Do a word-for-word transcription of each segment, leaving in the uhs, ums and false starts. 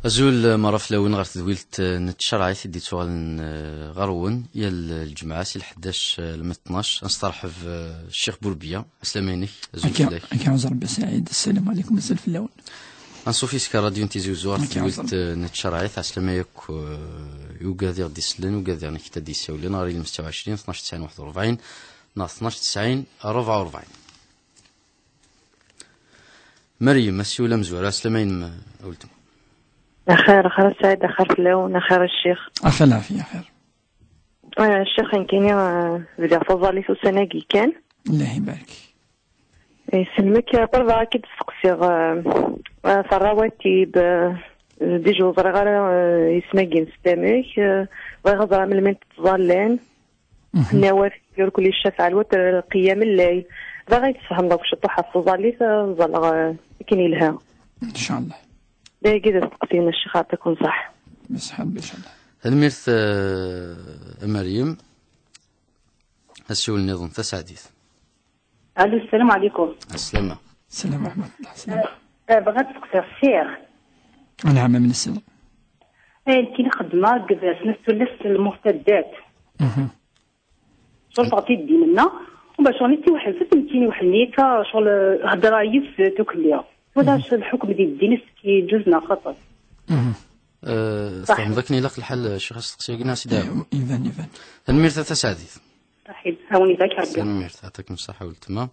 Azul, eh, merra fell-awen ɣer tedwilt, eh, n tcerɛit i d-ittuɣalen, eh, ɣer-wen yal lǧemɛa si lḥdac, eh, almi d tnac. Ad nesteṛḥeb, eh, Ccix Burbiya. Ɛeslama-inek, azul fell-ak. Akka, akka, ɛuzur Rebbi Saɛid. Assalamu ɛlikum, azul fell-awen. Anṣuf yis-k ṛadyu n Tizi Uzzu ɣer tedwilt, eh, n tcerɛit. Ɛeslama yakk, eh, i ugad i ɣ-d-isellen, ugad i ɣ-d isawlen ɣer ilem setta u ɛecrin, tnac tesɛin waḥed u rebɛin, neɣ tnac tesɛin rebɛa u rebɛin. Meryem, asiwel amezwaru, ɛeslama-inem, a weltma. Axir, axir a Saɛid, axir fell-awen, axir a Ccix. Axir lɛafiya, axir. Ah, Ccix, nekkini, ah, bdiɣ taẓallit ussan-agi kan. Llah ibarek. Yesselmek, ah, ṭalbeɣ ad k-id-steqsiɣ, ah, ah, ɣef ṛṛawatib, ah, déjà ur ẓriɣ ara, ah, isem-agi-ines amek, ah, bɣiɣ ad ẓreɣ melmi i tettẓallin. Mhm. Nawafil, irkul ccafeɛ, lwitr, qiyam lleyl. Bɣiɣ ad yi-tfehmeḍ akk ciṭuḥ ɣef tẓallit, ad ẓalleɣ, eh, akken yelha. Ncallah. D ayagi d asteqsi-inu, a Ccix, yeɛṭik ṣṣeḥḥa. Ṣṣeḥḥa, ncallah. Tanemmirt, eh, a Meryem. Asiwel nniḍen, tasaɛdit. Alo, sslam ɛlikum. Ɛeslama. Sslam wa ṛeḥmatullah. Sslam. Eh, eh, bɣiɣ ad steqsiɣ Ccix. Anɛam, am nesel. Eh, nekkini xeddmeɣ deg snat tullast n lmuhtaddat. Mhm. Ccɣel tɣeṭ i ddin-nneɣ, u bac ɣni tiweḥlfet, nekkini weḥd-i akka, ccɣel, eh, heddreɣ yis-s tukelli. Tura, mhm, lḥukm di ddin, est-ce que yeǧǧuz neɣ xaṭi? Mhm. Eh, tfehmeḍ akken ilaq lḥal, eh, Ccix, asteqsi-agi neɣ a Sidi Ɛebd? Iban, iban. Tanemmirt a tasaɛdit. Saḥit, awen ibarek Rebbi. Tanemmirt, yeɛṭikem ṣṣeḥḥa a weltma.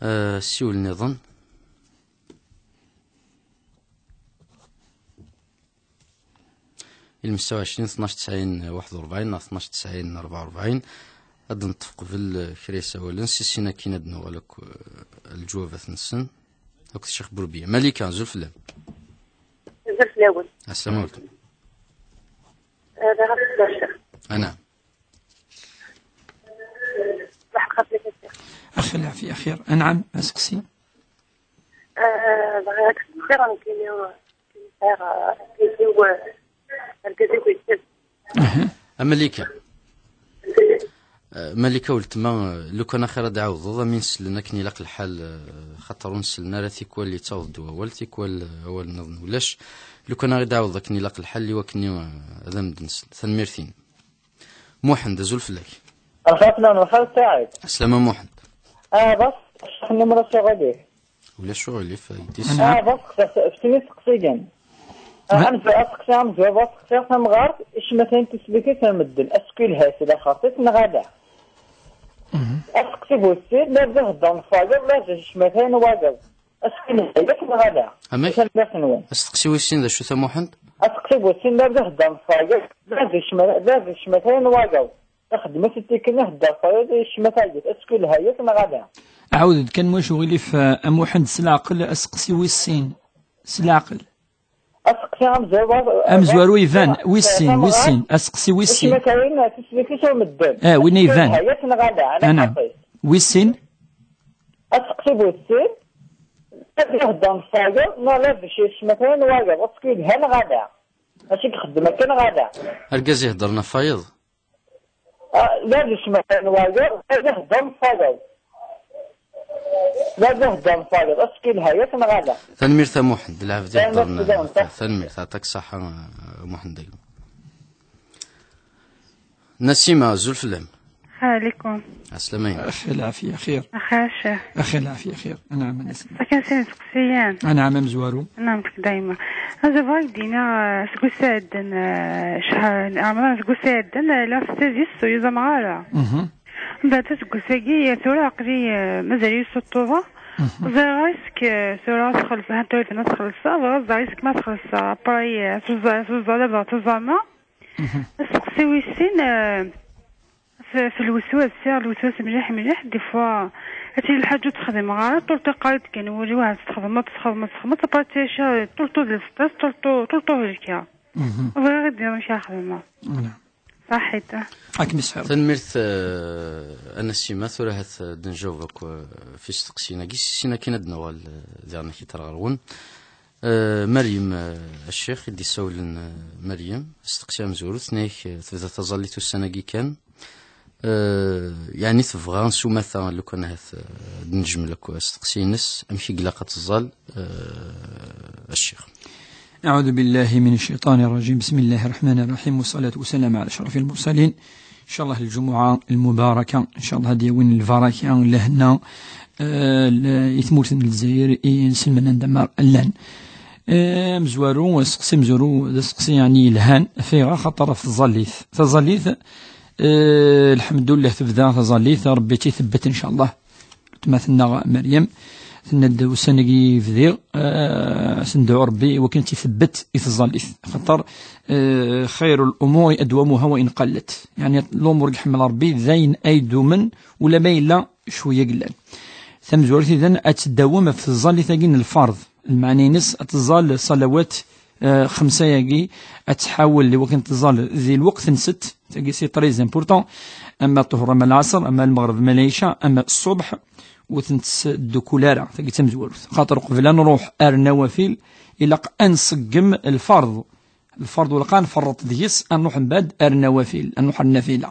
Eh, siwel nniḍen. Ilem setta u ɛecrin, tnac tesɛin waḥed u rebɛin neɣ tnac tesɛin rebɛa u rebɛin. Ad d-neṭṭef qbel, eh, kra isawalen, si sin akin ad d-nuɣal akk, eh, lǧuwabat-nsen. Akked Ccix Burbiya. Malika, azul fell-am. Azul fell-awen. Ɛeslama weltma. Eh, bɣiɣ ad d-sseqsiɣ. Anɛam. Laḥeq ɣef lfakya. Axir lɛafiya, axir. Anɛam, aseqsi. Eh, bɣiɣ ad k-steqsiɣ, nekkini, eh, sɛiɣ, eh, argaz-iw, eh, argaz-iw yetteb. Aha. A Malika. Eh, Malika weltma, eh, lukan axir ad d-ɛawdeḍ, am insellen akken ilaq lḥal, eh, xaṭer ur nsellen ara tikwal yettaweḍ-d wawal, tikwal, eh, awal nniḍen ulac. Lukan ad d-ɛawdeḍ akken ilaq lḥal, i wakken, eh, ad am-d-nsel. Tanemmirt-inem. Muḥend, azul fell-ak. Lxir fell-awen, lxir Saɛid. Ɛeslama Muḥend. Ah, bas, ccix-nni mra s uɣilif. Ulac uɣilif, a yeddi. Ah, bas, ffeɣ-iyi-d isteqsiyen. Ah, amezwaru, aseqsi amezwaru, bas, seqsiɣ tamɣart, icmatan tislit-is ar medden, est-ce que yelha-t laxert-is neɣ ala? Mhm. Aseqsi bu sin, la d-ihedder n wayeḍ, la d icmatan wayeḍ. Est-ce que yelha-t neɣ ala? Amek? Tanemmirt-nwen. Aseqsi wis sin d acu-t a Muḥend? Aseqsi bu sin, la d-ihedder n wayeḍ, la d icma-, la d icmatan wayeḍ. Ixeddem-as i tikin, ihedder tayeḍ, icma tayeḍ. Est-ce que yelha-t neɣ ala? Ɛawed-d kan, ma ulac uɣilif, a Muḥend, s leɛqel, aseqsi wis sin. S leɛqel. Aseqsi amezwaru, amezwaru iban, wis sin, wis sin. Aseqsi wis sin. Icmatan tislit-is ar medden. Ah, win iban. Est-ce que yelha-t neɣ ala? Ala. Anɛam. Xaṭi. Wis sin. Aseqsi bu sin. Ad ihedder n tayeḍ, neɣ la d icmatan wayeḍ. Est-ce que yelha neɣ ala? Mačči ixeddem akka neɣ ala? Argaz iheddren ɣef wayeḍ. Ah, la d icmatan wayeḍ, la d ihedder n tayeḍ. La d ihedder n tayeḍ. Est-ce que yelha-t neɣ ala? Tanemmirt a Muḥend, lɛebd iheddren. Tanemmirt, tanemmirt, yeɛṭik ṣṣeḥḥa, a Muḥend. Nasima, azul fell-am. Ɛeslama-inem. Axir lɛafiya, xir. Axir lɛafiya, xir. Anɛam, a Nasima. Akken sin iseqsiyen. Anɛam, amezwaru. Anɛam, dayma. Ad bɣiɣ ad d-iniɣ, eh, seg ussaɛden, eh, cehṛ n Remḍan, seg ussaɛden, eh, lliɣ s tazist ur yuẓameɣ ara. Mhm. Mbeɛd aseggas-agi, eh, tura aql-i, eh, mazal-iyi s uṭṭuba. Mhm. Ẓriɣ est-ce que, eh, tura ad txelṣ, ha tura ad txelṣeɣ, bɣiɣ ad ẓreɣ est-ce que ma txelṣeɣ, après, eh, tuẓa-, tuẓa-, ad bɣiɣ tuẓama. Mhm. Aseqsi wis sin, eh, f-, f lweswas, sɛiɣ lweswas mliḥ, mliḥ, des fois, ad tili lḥaǧa ur tt-xdimeɣ ara, ṭul ṭiqar i d-kan wul-iw, ha tt-txedmeḍ, tt-txedmeḍ, tt-txedmeḍ, après ttɛic ṭul ṭul di lsṭas, ṭul ṭul, ṭul ṭul helkeɣ. Mhm. Bɣiɣ ad d-iniɣ amek ara xedmeɣ. Voilà. Ṣaḥit. Ad kem-isḥer. Tanemmirt, eh, a Nasima, tura ahat, eh, ad d-njaweb akk, eh, f isteqsiyen-agi, si sin akin ad d-nuɣal, eh, diɣen akit ar ɣer-wen. Eh, Meryem, eh, a Ccix, i d-issawlen, eh, Meryem, asteqsi amezwaru, tenna-ak, eh, tebda taẓallit ussan-agi kan. Eh, yeɛni tebɣa s umata, lukan ahat, eh, ad d-nejmel akk asteqsi-ines, amek i ilaq ad teẓẓal, eh, a Ccix? أعوذ بالله من الشيطان الرجيم. بسم الله الرحمن الرحيم، والصلاة والسلام على أشرف المرسلين. إن شاء الله الجمعة المباركة، إن شاء الله هذه وين البركة لهنا، آه، ل-، إثمورتن الجزائر، إي نسلمنا ندمر اللان. آه، مزوارو، سقسي مزوارو، ده سقسي يعني الهان، فيغا خطر في الزليث. فالزليث، آه، الحمد لله تبدا فالزليث، ربي تيثبت إن شاء الله. Tma tenna Meryem, tenna-d ussan-agi bdiɣ, eh, s-, ndɛu Rebbi iwakken ad tt-itbeddel i tẓallit. Xaṭer, eh, خير الأمور أدومها وإن قلت. Yeɛni, lumuṛ i iḥemmel Rebbi d ayen ay dumen, ula ma yella cwiya yellan. Tamezwarut idan, ad teddawem ɣef tẓallit-agi n lferḍ. Lmeɛna-ines, ad tẓall ṣalawat, eh, xemsa-agi, ad tḥawel i wakken tẓall di lweqt-nsent, tagi c'est très important, ama ṭṭuhur, ama lɛaṣer, ama lmeɣreb, ama lɛica, ama ṣṣubḥ, ur tent-tesdukkul ara, tagi d tamezwarut. Xaṭer uqbel ad nruḥ ar nawafil, ilaq ad nṣeggem lferḍ. Lferḍ ulaq ad nferreṭ deg-s, ad nruḥ mbeɛd ar nawafil, ad nruḥ ar nafila.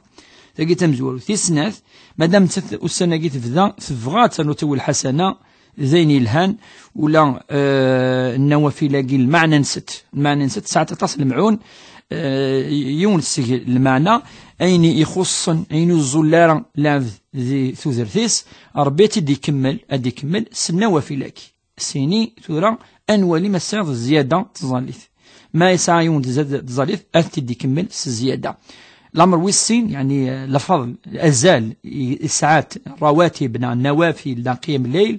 Tagi d tamezwarut. Tis snat, madam nettat ussan-agi tebda, tebɣa ad ternu tawil ḥasana, d ayen yelhan, ula, eh, nnawafil-agi, lmeɛna-nsent, lmeɛna-nsent sɛant aṭas n lemɛun, eh, yiwen seg lmeɛna, ayen ixuṣṣen, ayen ur tẓull ara lɛebd di tudert-is, Rebbi ad t-id-ikemmel, ad ikemmel s nnawafil-agi. Sini tura ad nwali ma tesɛiḍ zzyada n tẓallit. Ma yesɛa yiwen tza-, tẓallit, ad t-id-ikemmel s zzyada. Lamer wis sin, yeɛni, eh, lfeḍl, azal, i, i sɛat rawatib neɣ nawafil neɣ qiyam lleyl,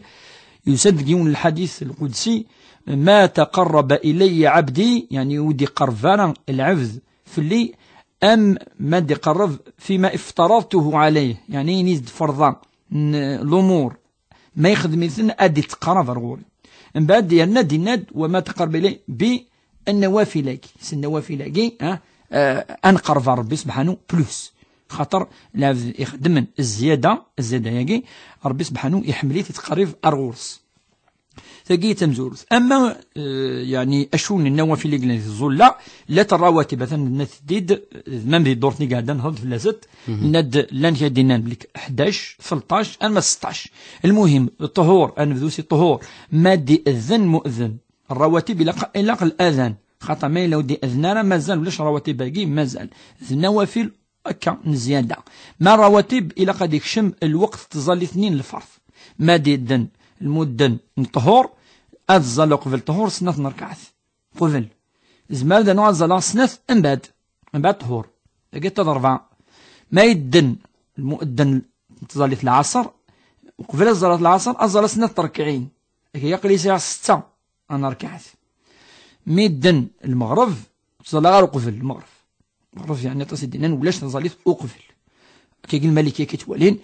yusa-d deg yiwen n lḥadit lqudsi, "Ma taqarraba ilayya ɛebdi", yeɛni ur d-iqerreb ara lɛebd fell-i, am ma d-iqerreb fima iftaradtuhu ɛalayh, yeɛni ayen i d-ferḍeɣ n lumuṛ, ma yexdem-iten ad d-ittqarab ar ɣur-i. Mbeɛd yerna d-yenna-d, "Wa ma taqarraba ilay bi nnawafil-agi", s nnawafil-agi, ah, ah, ad nqerreb ar Rebbi subḥanu plus. Xaṭer lɛebd ixeddmen zzyada, zzyada-agi, Rebbi subḥanu iḥemmel-it, ittqerrib ar ɣur-s. Tagi d tamezwarut. Ama, eh, yeɛni, acu n nnawafil i yellan di tẓulla, llant rawatib, atan nna-t-id, même di ddurt-nni i iɛeddan, nehḍer-d fell-asent, nna-d llan kra d-yennan belli ḥdac, tleṭṭac, arma seṭṭac. Lmuhim, ṭṭuhur, ad nebdu si ṭṭuhur, ma d-iɛedded muɛeddin, rawatib ilaq, ilaq ladan, xaṭer ma yella ur d-iɛedded ara, mazal ulac rawatib-agi, mazal. D nnawafil akka n zzyada. Ma rawatib, ilaq ad ikcem lweqt n tẓallit-nni n lferḍ. Ma d-iɛedded lmuɛeddin n ṭṭuhur, ad tẓall uqbel ṭṭuhur snat n rkaɛat. Qbel. Zemreɣ ad nuɣal ad ẓalleɣ snat mbeɛd, mbeɛd ṭṭuhur. Tagi d ṛebɛa. Ma iɛedded lmuɛeddin n tẓallit lɛaṣer, uqbel ad ẓalleɣ lɛaṣer, ad ẓalleɣ snat n trekɛin. Akka aql-i sɛiɣ setta n rkaɛat. Mi iɛedded lmeɣreb, ur ttẓallaɣ ara uqbel lmeɣreb. Lmeɣreb, yeɛni, aṭas i d-yennan ulac taẓallit uqbel. Akkagi Lmalikiya i ttwalin.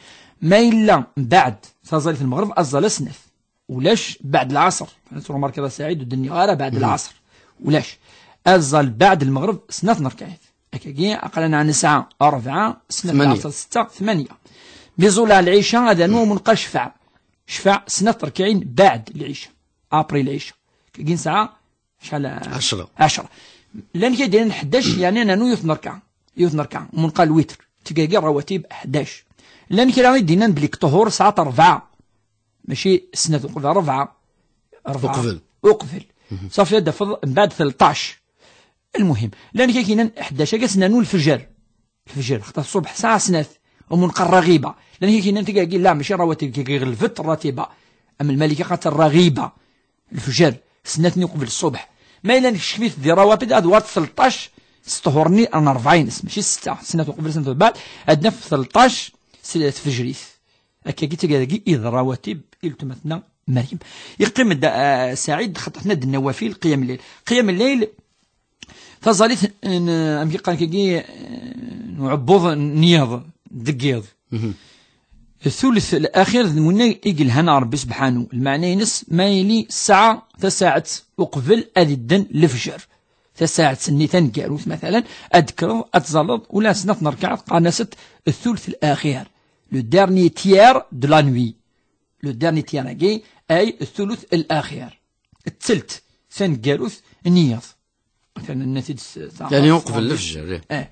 Ma yella mbeɛd taẓallit n lmeɣreb, ad tẓall snat. Ulac beɛd lɛaṣer. Ad tṛumarkiḍ a Saɛid, ur d-nniɣ ara beɛd lɛaṣer. Ulac. Ad tẓall beɛd lmeɣreb snat n rkaɛat. Akkagi, aql-aneɣ nesɛa ṛebɛa, snat n lɛaṣer, setta, tmanya. Mi ẓulleɣ lɛica, ad rnuɣ munqal ccfaɛ. Ccfaɛ, snat n rkaɛin beɛd lɛica. Après lɛica. Akkagi nesɛa acḥal? Ɛecṛa. Ɛecṛa. Llan kra i d-yennan ḥdac, yeɛni ad nernu yiwet n rkaɛa. Yiwet n rkaɛa. Munqal lwitr. Tigagi rawatib ḥdac. Llan kra i d-yennan belli ṭṭuhur sɛant ṛebɛa. Mačči snat uqbel, ṛebɛa. Ṛebɛa. Uqbel. Uqbel. Ṣafi ad d-tafeḍ mbeɛd tleṭṭac. Lmuhim. Llan kra i d-yennan ḥdac, akka ad s-nernu lefjer. Lefjer, xaṭer ṣṣubḥ sɛa snat, umunqal ṛṛaɣiba. Llan kra i d-yennan tigagi, la, mačči ṛawatib, tigagi ɣelbet ṛṛatiba. Am Lmalikiya xaṭer ṛṛaɣiba. Lefjer, snat-nni uqbel ṣṣubḥ. Ma yella nekcef-it di ṛawatib, ad uɣal tleṭṭac s ṭṭuhur-nni n ṛebɛa-ines, mačči setta, snat uqbel, snat uqbel, ad naf tleṭṭac s tfejrit. Akkagi d tigagi i d ṛawatib i weltma-tneɣ Meryem. Yeqqim-d, ah, Saɛid, xaṭer tenna-d nnawafil, qiyam lleyl. Qiyam lleyl, taẓallit n, amek i qqaren akkagi, n uɛebbuḍ n yiḍ, deg yiḍ. Thuluth l-axir d lmunna i yelhan ɣer Rebbi sebḥanu. Lmeɛna-ines, ma yili sɛa tasaɛet uqbel ad iɛedded lefjer. Tasaɛet-nni taneggarut, matalan, ad d-tekkreḍ, ad tẓalleḍ, ula snat n rkaɛat, qqaren-asent thuluth l-axir. Le dernier tiers de la nuit. Le dernier tiers-agi, ay thuluth l-axir. Ttelt taneggarut n yiḍ. Atan nna-t-id s-, s-, Yani s-, uqbel s-, lefjer, eh. Eh,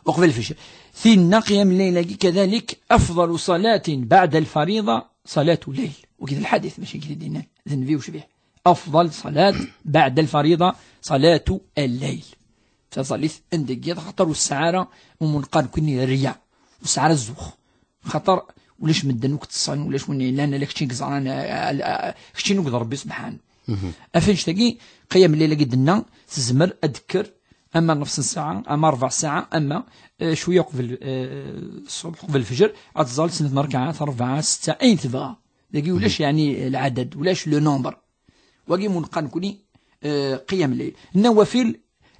uqbel lefjer. Tinna qiyam lleyl-agi kadalik, afḍalu ṣalatin baɛda lfariḍa ṣalatu lleyl. Wagi d lḥadit, mačči nekk i t-id-yennan. D nnbi ucbiḥ. أفضل صلاة بعد الفريضة صلاة الليل. Taẓallit n deg yiḍ, xaṭer ur tesɛi ara umunqan kunni rriya, ur tesɛi ara zzux. Xaṭer ulac medden ur k-ṭṭsen, ulac win yellan, ala keččini i yeẓran, a, a, a, keččini akked Ṛebbi subḥanu. Af annect-agi, qiyam lleyl-agi d-nna, tezmer ad d-tekker ama nefs n ssaɛa, ama rbeɛ ssaɛa, ama, eh, cwiya qbel, eh, ṣṣbeḥ, qbel lfejr, ad tẓall snat n rrekɛat, rebɛa, setta, ayen tebɣa. Dagi ulac, yeɛni, lɛadad, ulac le nombre. Wagi mu neqqar nekkni, eh, qiyam lleyl. Nnawafil,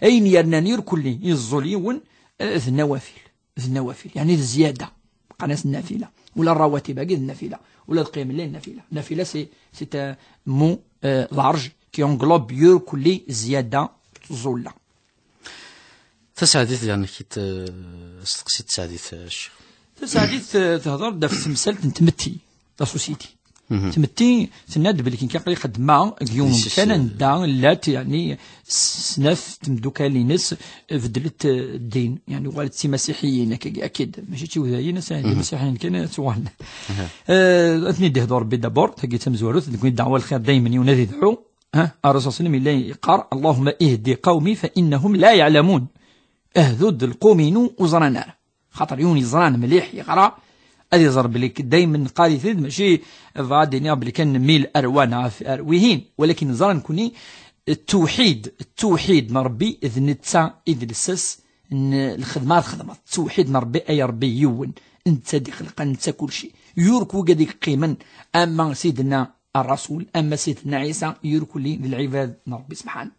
ayen yernan irkelli, yeẓẓul yiwen, eh, d nnawafil. D nnawafil, yeɛni d zzyada. Qqaren-as nnafila. Ula ṛṛawatib-agi d nnafila. Ula d qiyam lleyl nnafila. Nnafila, c'est, c'est un mot, euh, large qui englobe irkelli, zzyada, tẓulla. Taseɛdit, yerna-k-id, eh, asteqsi n tseɛdit, eh, ccix. Taseɛdit, eh, tehder-d ɣef temsalt n tmetti, la société. Tmetti, tenna-d belli kan aql-i xeddmeɣ deg yiwen umkan anda llant, yeɛni, s-, snat temdukal-ines, eh, beddlent, eh, ddin, yeɛni, uɣalent d timasiḥiyin, akka, akked, mačči d tiwdayin, ass-a d imasiḥiyen kan ad tuɣalen. Eh, ad ten-id-ihdu Rebbi d'abord, tagi d tamezwarut, deg ddeɛwa lxir daymen yiwen ad idɛu. Ha, Ṛṛasul ṣalla Llahu ɛalayhi wa sallam yella yeqqar: "Allahumma ihdi qawmi fa innahum la ya'lamun." Hdu-d lqum-inu ur ẓran ara. Xaṭer yiwen yeẓran mliḥ yeɣra, ad iẓer belli k-, daymen neqqar-it-id, mačči bɣa ad iniɣ belli kan mil arwa neɣ af-, ar wihin, walakin neẓra nekkni ttewḥid, ttewḥid n Ṛebbi d netta i d lsas n lxedma ara txedmeḍ. Ttewḥid n Ṛebbi, ay Ṛebbi yiwen, netta d ixelqen, netta kulci. Yurk wigad i yeqqimen, ama Sidna Ṛṛasul, ama Sidna Ɛisa, irkelli d lɛibad n Ṛebbi subḥanu.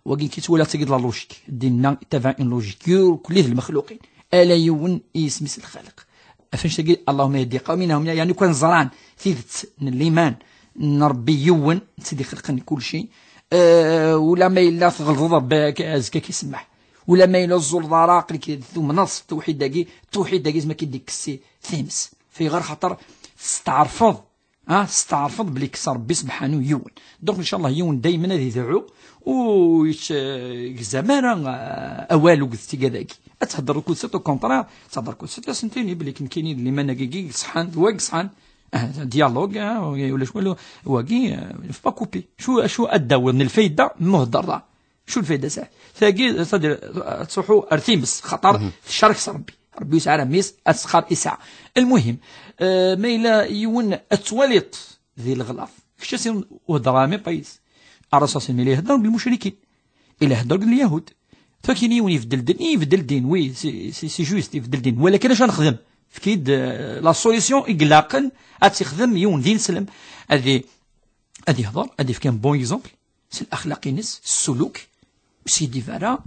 Wagi ki ttwaliɣ tagi d la logique. Dinna ittabaɛ une logique. Irkelli d lmexluqin. Ala yiwen i yisem-is lxaliq. Af annect-agi, Allahumma ihdi qawmi, innahum, yeɛni kan ẓran tidet n liman n Ṛebbi yiwen, netta i d-ixelqen kulci. Eh, ula ma yella tɣelḍeḍ, Ṛebbi ak-, azekka ki semmeḥ. Ula ma yella ur tẓulleḍ ara, aql-ik tumneḍ s ttewḥid-agi, ttewḥid-agi zma ki d-ikkes si times. Fayɣer xaṭer testeɛrfeḍ Ah, testeɛrfeḍ belli yekkes Ṛebbi sebḥanu yiwen. Donc, ncallah, yiwen daymen ad idɛu, ur yegzam ara, ah, awal akked tigad-agi. Ad thedder kullset, au contraire, ad thedder kullset, ad sen-tini belli nekkini d liman-agi i iṣeḥḥan, d wa i iṣeḥḥan. Ah, dialogue, ah, ulac walu, wagi, ah, il faut pas couper. Acu, acu ad d-tawiḍ n lfayda ma ur theddreḍ ara? Acu lfayda sɛiɣ? Tagi, c'est-à-dire, ad truḥ ar times, xaṭer tcerk s Ṛebbi. Ṛebbi yesɛa ara mmi-s, ad teqqar isɛa. Lmuhim, eh, ma yella yiwen ad twaliḍ di leɣlaḍ, kečč ad s-ur heddeṛ ara mi payis. Ṛṛasul ṣalla Llahu ɛalayhi wa sallam yella iheddeṛ d lmucrikin, yella iheddeṛ d lyahud. Tura kan yiwen ibeddel ddin, ibeddel ddin, oui, c'est, c'est, c'est juste, ibeddel ddin. Walakin acu ad nexdem? Efk-iyi-d, eh, la solution i ilaqen ad tt-ixdem yiwen d ineslem. Ad i-, ad ihdeṛ, ad ifk un bon exemple, s laxlaq-ines, s ssuluk, ur s-yeddib ara,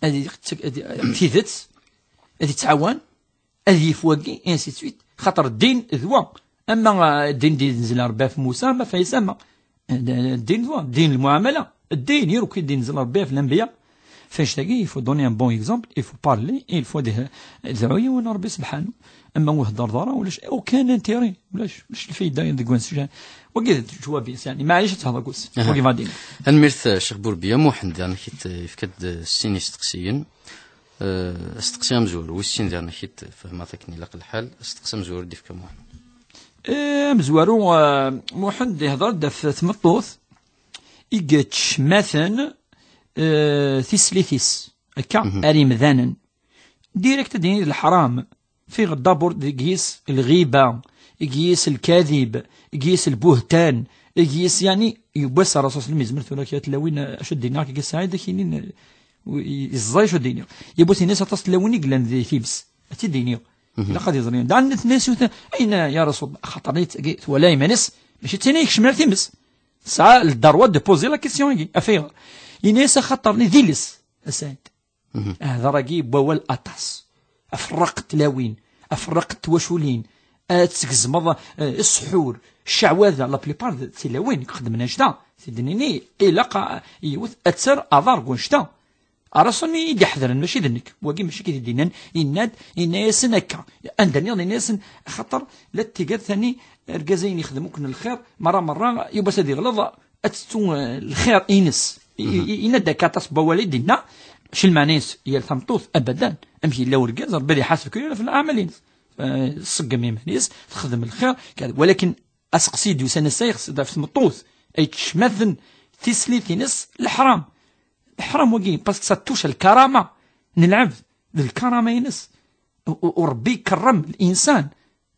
ad yeɣ-, ad yeɣ-, tidet, ad yettɛawan, ad yif wagi, et ainsi de suite. Xaṭer ddin d wa. Ama, ah, ddin i d-yenzel Ṛebbi ɣef Musa, ama ɣef Ɛisa, ama, eh, ddin d wa, ddin lmuɛamala, ddin, iruk i d-yenzel Ṛebbi ɣef lanbiya. F annect-agi, il faut donner un bon exemple, il faut parler, et il faut de-, dɛu yiwen Ṛebbi sebḥanu. Ama ur heddreḍ ara, ulac aucun intérêt, ulac, ulac lfayda deg wanect-agi. Wagi d lǧwab-is, yeɛni, maɛlic ad tehdeṛ kullec. Aha. Wagi ma din. Tanemmirt, eh, Ccix Burbiya. Muḥend, yeɛni, ki-, eh, yefka-d, eh, sin isteqsiyen. Eh, asteqsi amezwaru, wis sin, yeɛni, ki-, fehmeɣ akken ilaq lḥal, asteqsi amezwaru i d-yefka Muḥend. Eh, amezwaru, eh, Muḥend ihdeṛ-d ɣef tmeṭṭut i yeččmaten, eh, tislit-is, akka, ar imdanen. Direct ad d-yini d leḥram. Fiɣ d'abord deg yis lɣiba, deg yis lkadib, deg yis lbuhtan, deg yis, yeɛni, yiwwas Ṛṛasul ṣalla Llahu ɛalayhi wa sallam, yezmer tura kra tlawin, eh, acu d-iniɣ, akka Saɛid, ad k-inin, eh, yeẓẓay acu d-iniɣ. Yiwwas ini-as aṭas tlawin i yellan di times. Ad tt-id-iniɣ. Ilaq ad iẓri. Daɣen nitni suten, ayen, ya Rasul, axaṭer-nni tagi twala iman-is, mačči d tin i ikecmen ar times. Tesɛa le droit de poser la question-agi. Af ayɣer? Ini-as axaṭer-nni d iles, a Saɛid. Ahder-agi n wawal aṭas. Aferraq n tlawin, aferraq n twaculin, ad tgezmeḍ, eh, ssḥur, cceɛwada, la plupart d tilawin i ixeddmen annect-a. Tidnin-nni, ilaq, ah, yiwet ad terr aḍar deg wannect-a. Ṛṛasul i d-iḥedren, mačči d nekk. Wagi mačči kif i d-yennan, yenna-d, yenna-yasen akka. Anda nniḍen, yenna-yasen, axaṭer la tigad tani, argaz ayen ixdem akk n lxir, merra, merra, yiwwas ad iɣleḍ, ad tettu, eh, lxir-ines. I, i, yenna-d akka aṭas n wawal i d-yenna, acu lmeɛna-ines, yal tameṭṭut, abadan, amek yella urgaz, Ṛebbi ad iḥaseb kul yiwen ɣef leɛmal-ines. Eh, tṣeggem iman-is, texdem lxir, kad-, walakin aseqsi d-yusan ass-a, ixṣ-, ɣef tmeṭṭut, ay tecmaten tislit-ines leḥram. Leḥram wagi, parce que ça touche lkarama n lɛebd, d lkarama-ines. U, u, u Ṛebbi ikerrem linsan,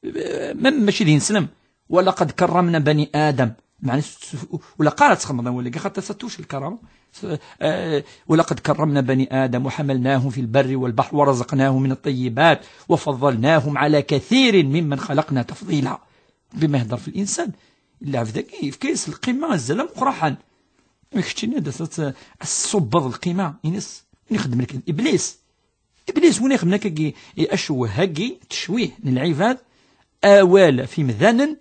eh, même mačči d ineslem. Walaqad karramna bani Adam. Meɛna s-, s-, ur ilaq ara ad txedmeḍ awal-agi, xaṭer ça touche lkarama. S-, eh, walaqad karramna bani Adam wa hamalnahum fil barri wal bahri wa razaqnahum min at-tayyibat wa faddalnahum ala kathirin mimman khalaqna tafdila. Ṛebbi ma ihedder f linsan, lɛebd-agi yefka-yas lqima azal ameqqran. Keččini ad as-, ad as-tṣubbeḍ lqima-ines, win ixeddmen akka d Iblis. Iblis win ixeddmen akkagi, i acewweh-agi, ttecwih n lɛibad, awal f imdanen,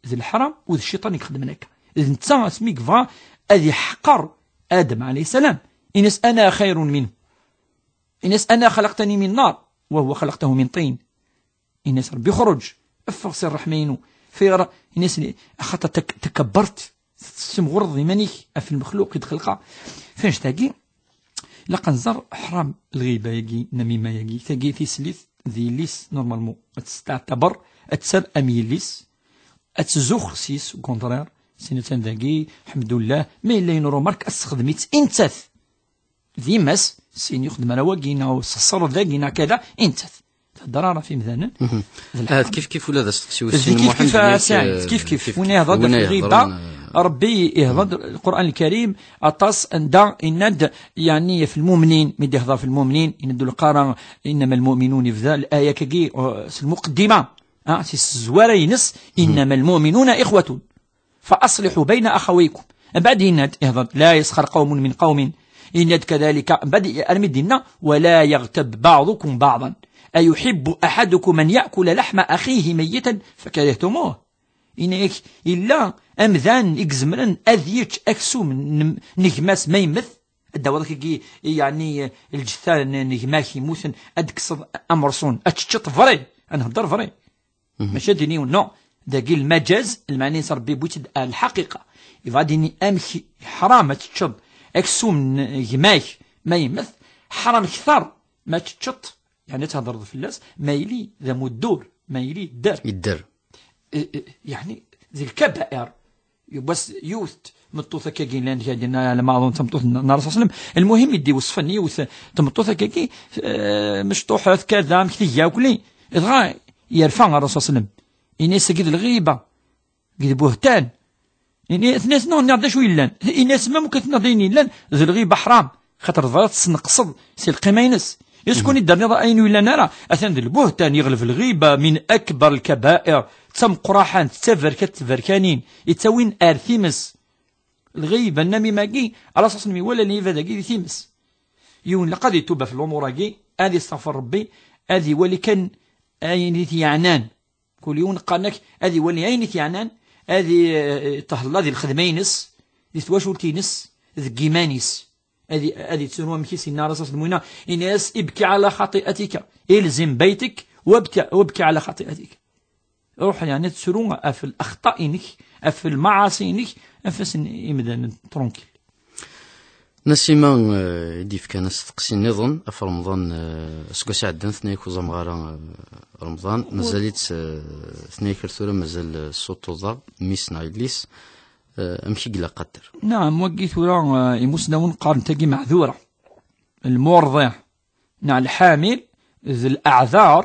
d leḥram, u d cciṭan i ixeddmen akka. D netta asmi yebɣa ad iḥqer Adam alayhi salam, in-as: "Ana xayrun minhu." In-as: "Ana xalaqtani min nar, wa huwa xalaqtahu min tin." Ini-as Ṛebbi: "Xruǧ, ffeɣ si ṛṛeḥma-inu." Fayɣer? Ini-as: "Axaṭer tak-, takabbert, tessimɣureḍ iman-ik ɣef lmexluq i d-xelqeɣ." F annect-agi, ilaq ad nẓer ḥram lɣiba-agi, namima-agi, tagi tislit d yelli-s, normalement, ad testeɛtaber, ad tt-terr am yelli-s, ad tzuxx s-yes, au contraire, sin attan dagi, ḥemdullah, ma yella une remarque, ad tessexdem-itt i nettat. D yemma-s, sin yuxdem ara wagi, neɣ sexṣer dagi, neɣ kada, i nettat. Thedder ara f imdanen. D lḥeqq. Ahat kif kif ula d asteqsi wis sin, kif Muḥend, kif, a Saɛid, eh, kif kif. Win ihedren ɣef lɣiba, eh, Ṛebbi ihder, Lqur'an Lkarim, aṭas anda yenna-d, yeɛni, f lmumnin, mi d-ihder f lmumnin, yenna-d Lqur'an, إنما المؤمنون, yebda laya-agi, eh, s lmuqeddima, ah, si tzwara-ines, إنما المؤمنون إخوة. فأصلحوا بين أخويكم. Mbeɛd yenna-d, ihder, لا يسخر قوم من قوم. Yenna-d كذلك, mbeɛd armi d-yenna, ولا يغتب بعضكم بعضا أيحب أحدكم أن يأكل لحم أخيه ميتا فكرهتموه. Yenna-yak, yella amdan i izemren ad yečč aksum n, n gma-s ma yemmet, ad d-tawiḍ akkagi, yeɛni, lǧetta n, n gma-k yemmuten, ad d-tekkseḍ amerṣun, ad teččeḍ vrai, ad nhedder vrai. Mačči ad d-iniw, non. Dagi lmajaz, lmeɛna-is Ṛebbi yewwi-tt-id ar lḥaqiqa. Yebɣa ad d-yini amek ḥram ad teččeḍ aksum n gma-k ma yemmet, ḥram kter ma teččeḍ, yeɛni ad thedreḍ fell-as, ma yili d amuddur, ma yili yedder. Yedder. Eh, eh, yeɛni, d lkabair. Yiwwas yiwet tmeṭṭut akkagi llan kadi, lmeɛḍum n tmeṭṭut n, n Ṛṛasul sallam. Lmuhim, i d-iweṣṣfen yiwet tmeṭṭut akkagi, eh, mecṭuḥet, kada, amek tga akli. Dɣa yerfa Ṛṛasul sallam. Ini-as: "Agi d lɣiba, agi d buhtan." Ini-as: "Non, nniɣ-d acu yellan." Ini-as: "Ma mumkin tenniḍ d ayen yellan, d lɣiba ḥram. Xaṭer tebɣiḍ ad tesneqseḍ si lqima-ines. Is kun i d-terniḍ ayen ur yellan ara?" Atan d lbuhtan, yeɣleb lɣiba, min akbar lkabair, d tameqqraḥant, d taberkat tberkanin, yettawin ar times. Lɣiba, nnamima-agi, ala ṣaṣ n mi wala lɛibad-agi di times. Yiwen laqad itub ɣef lumuṛ-agi, ad istaɣfer Ṛebbi, ad iwali kan ayen i t-yeɛnan. Kul yiwen qqaren-ak ad iwali ayen i t-yeɛnan, ad i-, eh, iṭhella di lxedma-ines, di twacult-ines, deg yiman-is. Ad i-, ad ittru amek i s-yenna Ṛṛasul sallam, ini-as: "Ibki ɛala xaṭi'atika, ilzim baytek, wabki, wabki ɛala xaṭi'atika." Ruḥ, yeɛni, ttru ɣef lexṭa-inek, ɣef lmaɛaṣi-inek, ɣef wasen imdanen, tranquille. Nasima, eh, i d-yefkan asteqsi nniḍen, ɣef Remḍan, eh, aseggas iɛeddan, tenna-yak ur ẓameɣ ara, eh, Remḍan, mazal-itt, eh, tenna-yak ar tura mazal, eh, tessuṭṭuḍ-aɣ mmi-s neɣ yelli-s, eh, amek i yella qader? Naɛam, wagi tura, eh, imusnawen qqaren tagi meɛdura. Lmurḍiɛ neɣ lḥamil, d leɛdar,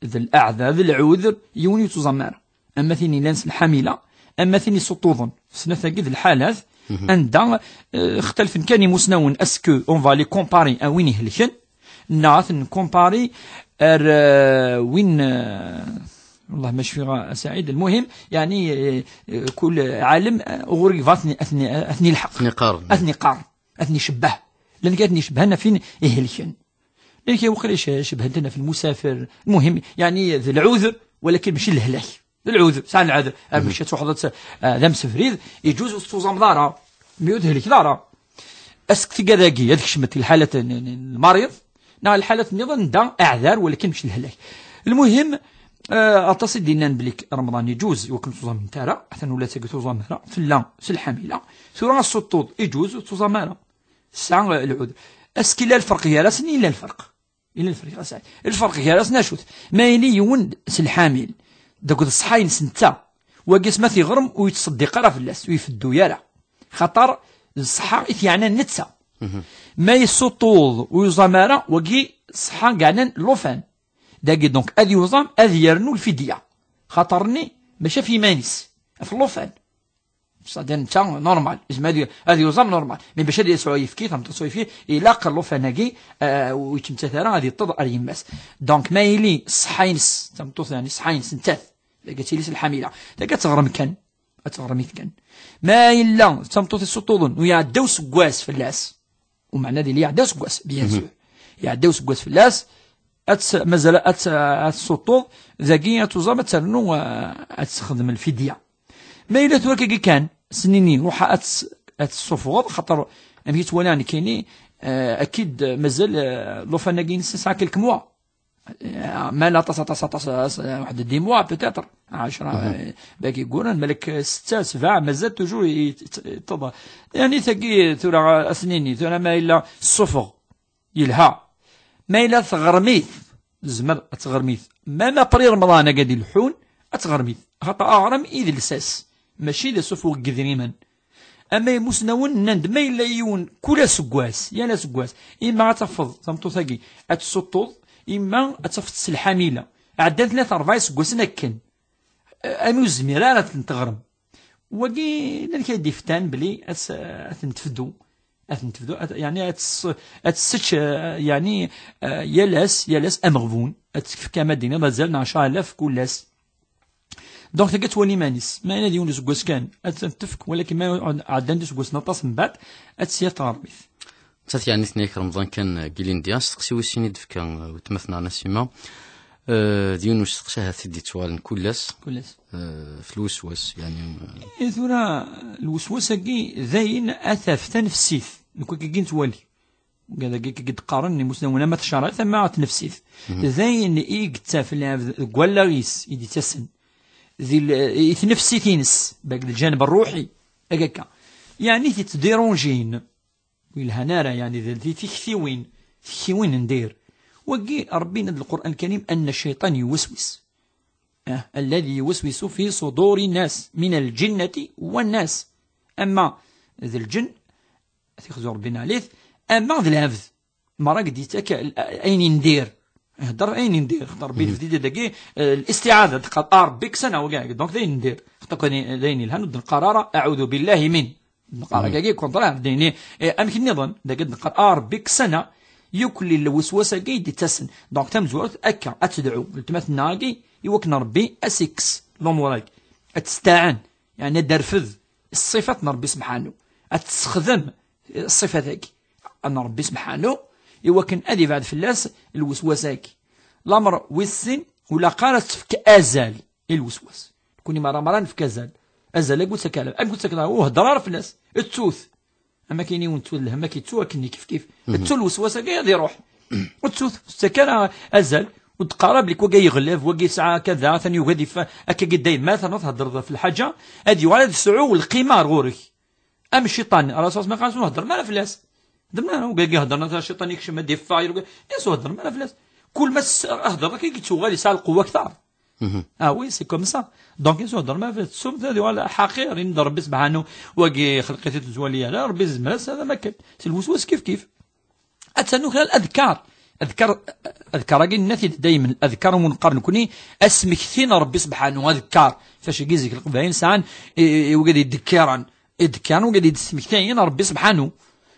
d leɛdar, d lɛuder, yiwen ur yettuẓam ara. Ama tin yellan s lḥamila, ama tin yessuṭṭuḍen. Snat-agi d lḥalat, anda, eh, xtalfen kan imusnawen, est-ce que on va les comparer à win ihelken, neɣ ad ten-comparer ar, eh, win, eh, والله ما cfiɣ a Saɛid, lmuhim, yeɛni, eh, eh, kul ɛalem, eh, ɣur yebɣa ad ten-, ad ten-, ad ten-ilḥeq. Ad ten-iqaren. Ad ten-iqaren. Ad ten-icebbeh. Llan kra ad ten-icebbhen ɣef win ihelken. Llan kra waqila ce-, cebbhen-ten ɣef lmusafer. Lmuhim, yeɛni d lɛuder, walakin mačči lehlak. D lɛuder, sɛan lɛuder. Ah, mačči ad truḥeḍ ad t-, ah, d amsebrid, iǧuz ur tettuẓameḍ ara. Mi ur thelkeḍ ara. Ass n tigad-agi, ad kecment lḥalat n, n, n lmariḍ, neɣ lḥalat nniḍen, da aɛdar, walakin mačči lehlak. Lmuhim, ah, aṭas i d-yennan belli Remḍan iǧuz, iwakken ur tuẓament ara, atan ula d tagi tuẓam ara, tella s lḥamila. Tura assuṭṭuḍ iǧuz, ur tuẓam ara. Tesɛa, eh, lɛuder. Est-ce que yella lferq gar-asen? Yella lferq. Yella lferq gar-asen. Lferq gar-asen acu-t? Ma yili yiwen s lḥamil, d akked ṣṣeḥḥa-ines netta, Wagi s ma t-iɣrem ur yettṣeddiq ara fell-as, ur ifeddu ara. Xaṭer d ṣṣeḥḥa i t-yeɛnan netta. Ma yessuṭṭuḍ ur yuẓam ara, wagi ṣṣeḥḥa yeɛnan llufan. Dagi donc ad yuẓam, ad yernu lfidya. Xaṭer-nni mačči ɣef yiman-is, ɣef llufan. C'est-à-dire netta normal, yezmer ad yu-, ad yuẓam normal. Mais bac ad yesɛu ayefki, tameṭṭut s ayefki, ilaq llufan-agi, euh, ur yettmettat ara ad yeṭṭeḍ ar yemma-s. Donc ma yili ṣṣeḥḥa-ines, tameṭṭut, yani ṣṣeḥḥa-ines nettat, dagi ad tili s lḥamila, dagi ad teɣrem kan, ad teɣrem kan. Ma yella d tameṭṭut yessuṭṭuḍen, u iɛedda useggas fell-as, u meɛna ad yili iɛedda useggas, bien sûr. Iɛedda useggas fell-as, ad tt-, mazal ad tt-, ad tessuṭṭuḍ, dagi ad tuẓam ad ternu, euh, ad texdem lfidya. Ma yella tura akkagi kan, s-nini, ruḥ ad tt-, ad tessufɣeḍ, xaṭer amek i ttwaliɣ nekkini, euh, akid mazal, euh, llufan-agi-ines yesɛa quelques mois. Euh, mal aṭas, aṭas, aṭas, euh, واحد dix mois peut-être, عشرة, euh, باقي يقولون ملك ستة، سبعة، مازال toujours ي-، ي-، يتضى. يعني تاقي ثورة أسنيني، ثورة ما إلا الصفغ يلها. ما إلا ثغرميث، زمر أتغرميث. ما ما بري رمضان قاعد يلحون، أتغرميث. خاطر أغرم إذ لساس. ماشي ذا صفغ قدريما. Ama imusnawen nnan-d ma yella yiwen kul aseggas, yal aseggas, ima ad tafeḍ tameṭṭut-agi ad tessuṭṭuḍ, ima ad tafeḍ s lḥamila. Ɛeddan tlata rebɛa iseggasen akken. Ami ur zmireɣ ara ad ten-teɣrem. Wagi llan kra d-iftan belli ad s-, ad ten-tefdu. Ad ten-tefdu, ad, yani ad s-, ad tessečč, eh, yani, eh, yal ass, yal ass ameɣbun. Ad tefk ama d-tiniḍ azal n ɛecra alaf kul ass. Donc tagi ad twali iman-is. Ma yella d yiwen useggas kan, ad tt-tefk, walakin ma ɛeddan-d iseggasen aṭas mbeɛd, ad tt-yerr tɣermit. Nettat yeɛni tenna-yak Remḍan kan, eh, deg ilindi. Asteqsi wis sin i d-tefka, eh, weltma-tneɣ Nasima. Eh, d yiwen usteqsi ahat i d-yettuɣalen kul ass. Kul ass. Eh, f lweswas, yeɛni, eh. Eh, tura, lweswas-agi d ayen ad taf tanefsit. Nekk akkagi nettwali. Dagi i d-qqaren imusnawen ama tecreɛ, ama tnefsit. D ayen i yettaf lɛebd deg wallaɣ-is i d-ittasen. Di l-, i tnefsit-ines, bak d lǧaneb rruḥi, akka akka. Yeɛni t-ittdironjin. Ur yelhan ara, yeɛni d, di tiktiwin, tiktiwin n dir. Wagi, Ṛebbi yenna-d Lqur'an Lkarim, أن الشيطان يوسوس. Ah, الذي يوسوس في صدور الناس من الجنة والناس. Ama d lǧen, ad t-ixzu Ṛebbi neɛlit, ama d lɛebd. Merra i d-yettak l-, ayen i ndir. Ihedder ayen i ndir. Xaṭer Ṛebbi yebdi-d dagi, eh, الاستعاذة, d-qqar, "A Ṛebbi, kkes-aneɣ wagi." Donc, d ayen ndir. Xaṭer kan d ayen yelhan, ur d-neqqar ara, "أعوذ بالله من." D-neqqar akkagi, contraire, d ayen i, eh, amek nniḍen. Dagi d-neqqar, "A Ṛebbi, kkes-aneɣ yakk lweswas-agi i d-ittasen." Donc, tamezwarut, akka, ad tedɛu weltma-tneɣ-agi, i wakken Ṛebbi ad s-ikkes lumuṛ-agi. Ad testeɛen, yeɛni ad d-terfed ṣṣifat n Ṛebbi sebḥanu. Ad tessexdem ṣṣifat-agi n Ṛebbi sebḥanu, i wakken ad ibɛed fell-as lweswas-agi. Lameṛ wis sin, ur ilaq ara ad tefk azal i lweswas. Nekkni merra, merra nefk azal. Azal-agi ur ttakalam. Amek ur ttakalam? Ur heddeṛ ara fell-as. Ttu-t. Ama kini ur nettu lhem, ad k-ittu akken kif kif. Ttu lweswas-agi ad iṛuḥ. Ttu-t, ur tettak ara azal. Ur d-qqar ara belli wagi yeɣleb, wagi yesɛa kada, atan yugi ad yef-, akkagi dayma, atan theddreḍ ɣef lḥaǧa, ad yuɣal ad yesɛu lqima ar ɣur-k. Am cciṭan, Ṛṛasul s-, ma qqaren, ur heddṛem ara fell-as. Heddṛem ara, wagi heddṛen, atan cciṭan yekcem ad yeffeɣ, yal wagi, yes, ur heddṛem ara fell-as. Kul ma s-, heddṛeḍ akka, yettuɣal yesɛa lqewwa akteṛ. Ah oui, c'est comme ça. Donc, yes, ur heddṛem ara fell-as. Tsumt ad yuɣal ḥaqir, yenna-d Ṛebbi sebḥanu, wagi xelq-it ur t-nettwali ara, Ṛebbi yezmer-as ad am-akken. S lweswas kif kif. Ad ternu kra n ladkar. Adkar, adkar-agi nenna-t-id daymen, adkar umi neqqar nekkni, asmekti n Ṛebbi sebḥanu, adkar. Fac-agi zik leqbayel sɛan i, i, i wigad yeddekkiren, yeddekkiren wigad yettmektayen Ṛebbi sebḥanu.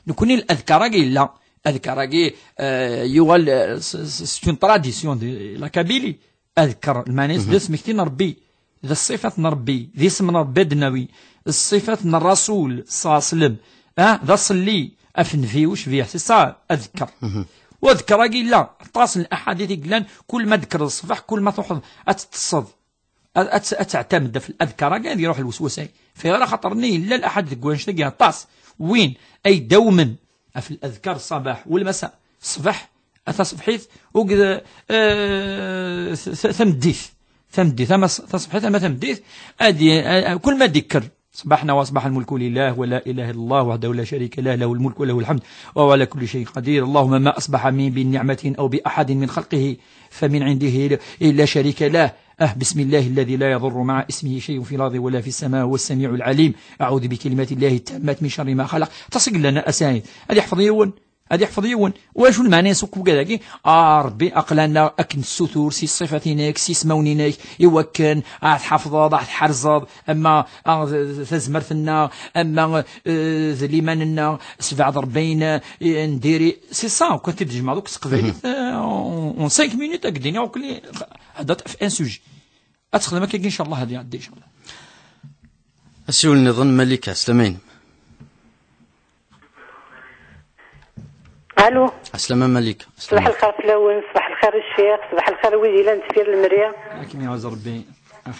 Nekkni ladkar-agi yella, adkar-agi, eh, yuɣal, eh, s-, s-, c'est une tradition de la Kabylie. Adker, lmeɛna-is d asmekti n Ṛebbi, d ṣṣifat n Ṛebbi, d isem n Ṛebbi ad d-nawi, d ṣṣifat n Ṛṛasul, ṣṣallah ɛlayhi wa sallam, ah, d aṣelli ɣef nnbi ucbiḥ, c'est ça, adker. Wa adker-agi yella, aṭas n laḥadit i yellan, kul ma d-tekkreḍ ṣṣbeḥ, kul ma truḥeḍ ad teṭṭseḍ, ad, ad, ad teɛtamed ɣef ladkar-agi, ad iṛuḥ lweswas-agi. Fhiɣ ara xaṭer-nni yella laḥadit deg wannect-agi aṭas, win ay d-awmen ɣef ladkar ṣṣabaḥ wa lmasa. Ṣṣbeḥ, a taṣebḥit, ugd, eh, t-, t-, tameddit. Tameddit, ama s-, taṣebḥit, ama tameddit, ad y-, eh, kul ma d-ikker. صبحنا وأصبح الملك لله ولا إله إلا الله وحده لا شريك له، له الملك وله الحمد وهو على كل شيء قدير. اللهم ما أصبح من، بنعمة أو بأحد من خلقه فمن عنده لا شريك له. Ah, bismillahi alladhi la yadurru ma'a ismihi shay'un fil ardi wala fis sama, huwa as-sami'ul alim. A'udhu bi kalimati llahi tammat min sharri ma khalaq. Tasig lana a Saïd. Ad yeḥfeḍ yiwen. Ad yeḥfeḍ yiwen. Wacu lmeɛna-s akk ugad-agi? Ah, Rebbi, aql-aneɣ akken nessutur si ṣṣifat-inek, s yismawen-inek, i wakken ad tḥafḍeḍ, ad tḥerzeḍ, ama, ah, d-, d-, tazmert-nneɣ, ama, eh, d liman-nneɣ, sebɛa d rebɛin, eh, n diri. C'est ça, kan t-id-tjemɛeḍ akk s teqbaylit, eh, en, en cinq minutes, ad k-d-iniɣ akk li, heddret ɣef un sujet. Ad texdem akkagi, inchallah, ad iɛeddi, inchallah. Asiwel nniḍen, Malika, slama-inem. Allô. Aslama Malika. Ṣbeḥ lxir fell-awen, ṣbeḥ lxir i ccix, ṣbeḥ lxir i wid yellan deffir lemri. Ad kem-iɛuz Rebbi.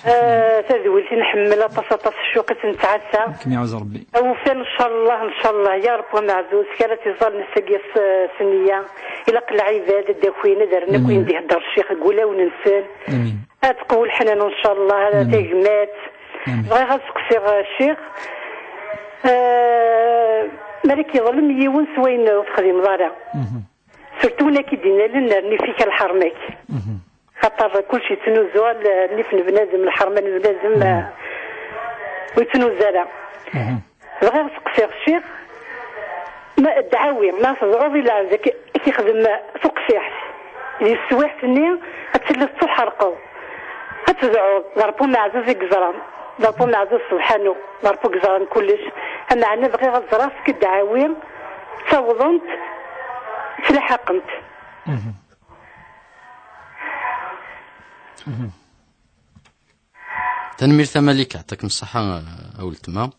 Ah, tadwilt i nḥemmel aṭas, aṭas, ccuq i tt-nettɛassa. Ad kem-iɛuz Rebbi. Awufan, ncallah, ncallah, ya Rebbi ameɛzuz, kra tt-iẓallen ass-agi s, s nniya. Ilaq lɛibad ad d-akin, ad rren akk ayen d-ihedder ccix deg wulawen-nsen. Amin. Ad tqewwel ḥnana, ncallah, ad tagmat. Amin. Bɣiɣ ad seqsiɣ, eh, ccix, eh, malak yeḍlem yiwen s wayen ur texdimeḍ ara. Surtout win akka i d-innalen rnif-ik a lḥerma-k. Xaṭer kulci yettnuzu, nnif n bnadem, lḥerma n bnadem, eh, ur yettnuzu ara. Bɣiɣ ad seqsiɣ ccix, ma ddeɛwi, ma tedɛuḍ i lɛebd ad k-, ad k-ixdem tuqsiḥt, di teswiɛt-nni ad tiliḍ tettuḥerqeḍ. Ad tedɛuḍ, d Ṛebbi umeɛzuz i yeẓran, d Ṛebbi umeɛzuz subḥanu, d Ṛebbi i yeẓran kullec. Ameɛna bɣiɣ ad ẓreɣ seg ddeɛwi ttawḍent, ttlaḥaqent. Tanemmirt a Malika, yeɛṭikem ṣṣeḥḥa a weltma.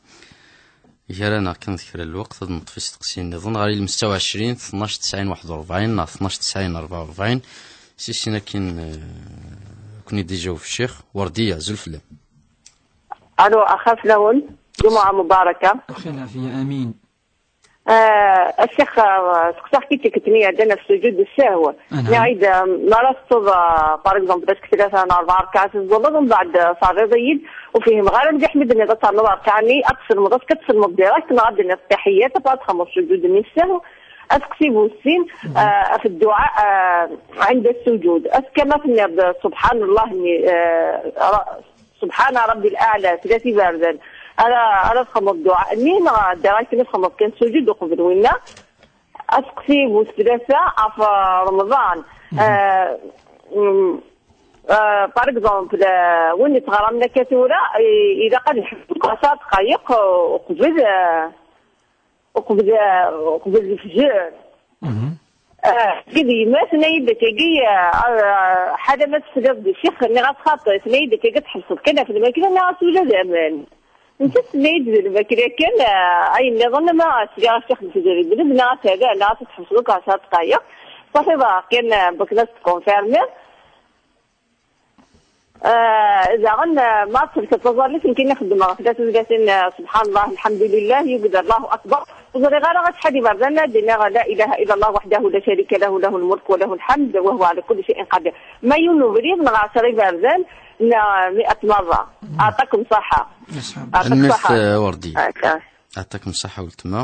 Gar-aneɣ kan d kra n lweqt ad neṭṭef isteqsiyen nniḍen ɣer ilmesta u ɛecrin, tnac tesɛin waḥed u rebɛin neɣ tnac tesɛin rebɛa u rebɛin. Si sin akin, eh, ad ken-id-ijaweb ccix. Werdiya, azul fell-am. Allô, axir fell-awen. Jumu'a mubaraka. Axir lɛafiya, amin. Ah, a ccix, ah, seqsaɣ-k-id tikkelt nni iɛeddan ɣef sujud ssehw. Nniɣ-id, ah, mi ara teṭṭeḍ, ah, par exemple, ass tlata neɣ rebɛa rkaɛat tezzuleḍ, mbeɛd, ah, terriḍ-iyi-d, ur fhimeɣ ara mliḥ mi d-tenniḍ ad ternuḍ rkaɛ-nni, ad tesselmeḍ, est-ce que ad tesselmeḍ direct neɣ ad d-tenniḍ ttaḥiyat, après ad txedmeḍ sujud-nni ssehw? Aseqsi bu sin, ah, ɣef dduɛa, ah, ɛinda ssujud. Est-ce que ma tenniḍ, subḥan Llah, nni, ah, ra-, Subḥana Ṛebbi l-aɛla, tlata iberdan. Ara, ara txedmeḍ dduɛa-nni, neɣ direct ad txedmeḍ kan sujud uqbel winna? Aseqsi bu tlata ɣef Remḍan. Ah, mm, ah, par exemple, ah, win yettɣaramen akka tura, i-, ilaq ad iḥbes ɛecra dqayeq, ah, uqbel, ah, uqbel, ah, uqbel lefjer. Ah, tagi d yemma, tenna-yi-d akkagi, ah, ah, ḥala ma tesliḍ di ccix, nniɣ-as xaṭi, tenna-yi-d akkagi ad tḥebseḍ kan ɣef lmakla, nniɣ-as ula d aman. Nettat tenna-yi-d d lmakla kan, ah, ayen nniḍen ama sliɣ i ccix n tezri beled, nniɣ-as ala, nniɣ-as ad tḥebseḍ akk ɛecra dqayeq. Ṣafi ḍaɣ kan, ah, bakken ad s-tkonfirmiḍ. Ah, daɣen, ah, ma tselkeḍ taẓallit, nekkini xeddmeɣ tlata tezlatin, ah, subḥan Llah, lḥemdulillah, yugad Allahu akbar. Ur ẓriɣ ara acḥal iberdan ad d-iniɣ la ilaha illa Llah waḥdahu la sharika lahu, lahul mulku wa lahul ḥamd wa huwa ɛala kulli cay'in qadir. Ma yiwen ubrid neɣ ɛecra iberdan, neɣ miat merra. Ɛṭakum ṣaḥa. Ɛṭakum ṣaḥa. Tanemmirt, ah, Werdi. Ɛṭakum ṣaḥa, weltma.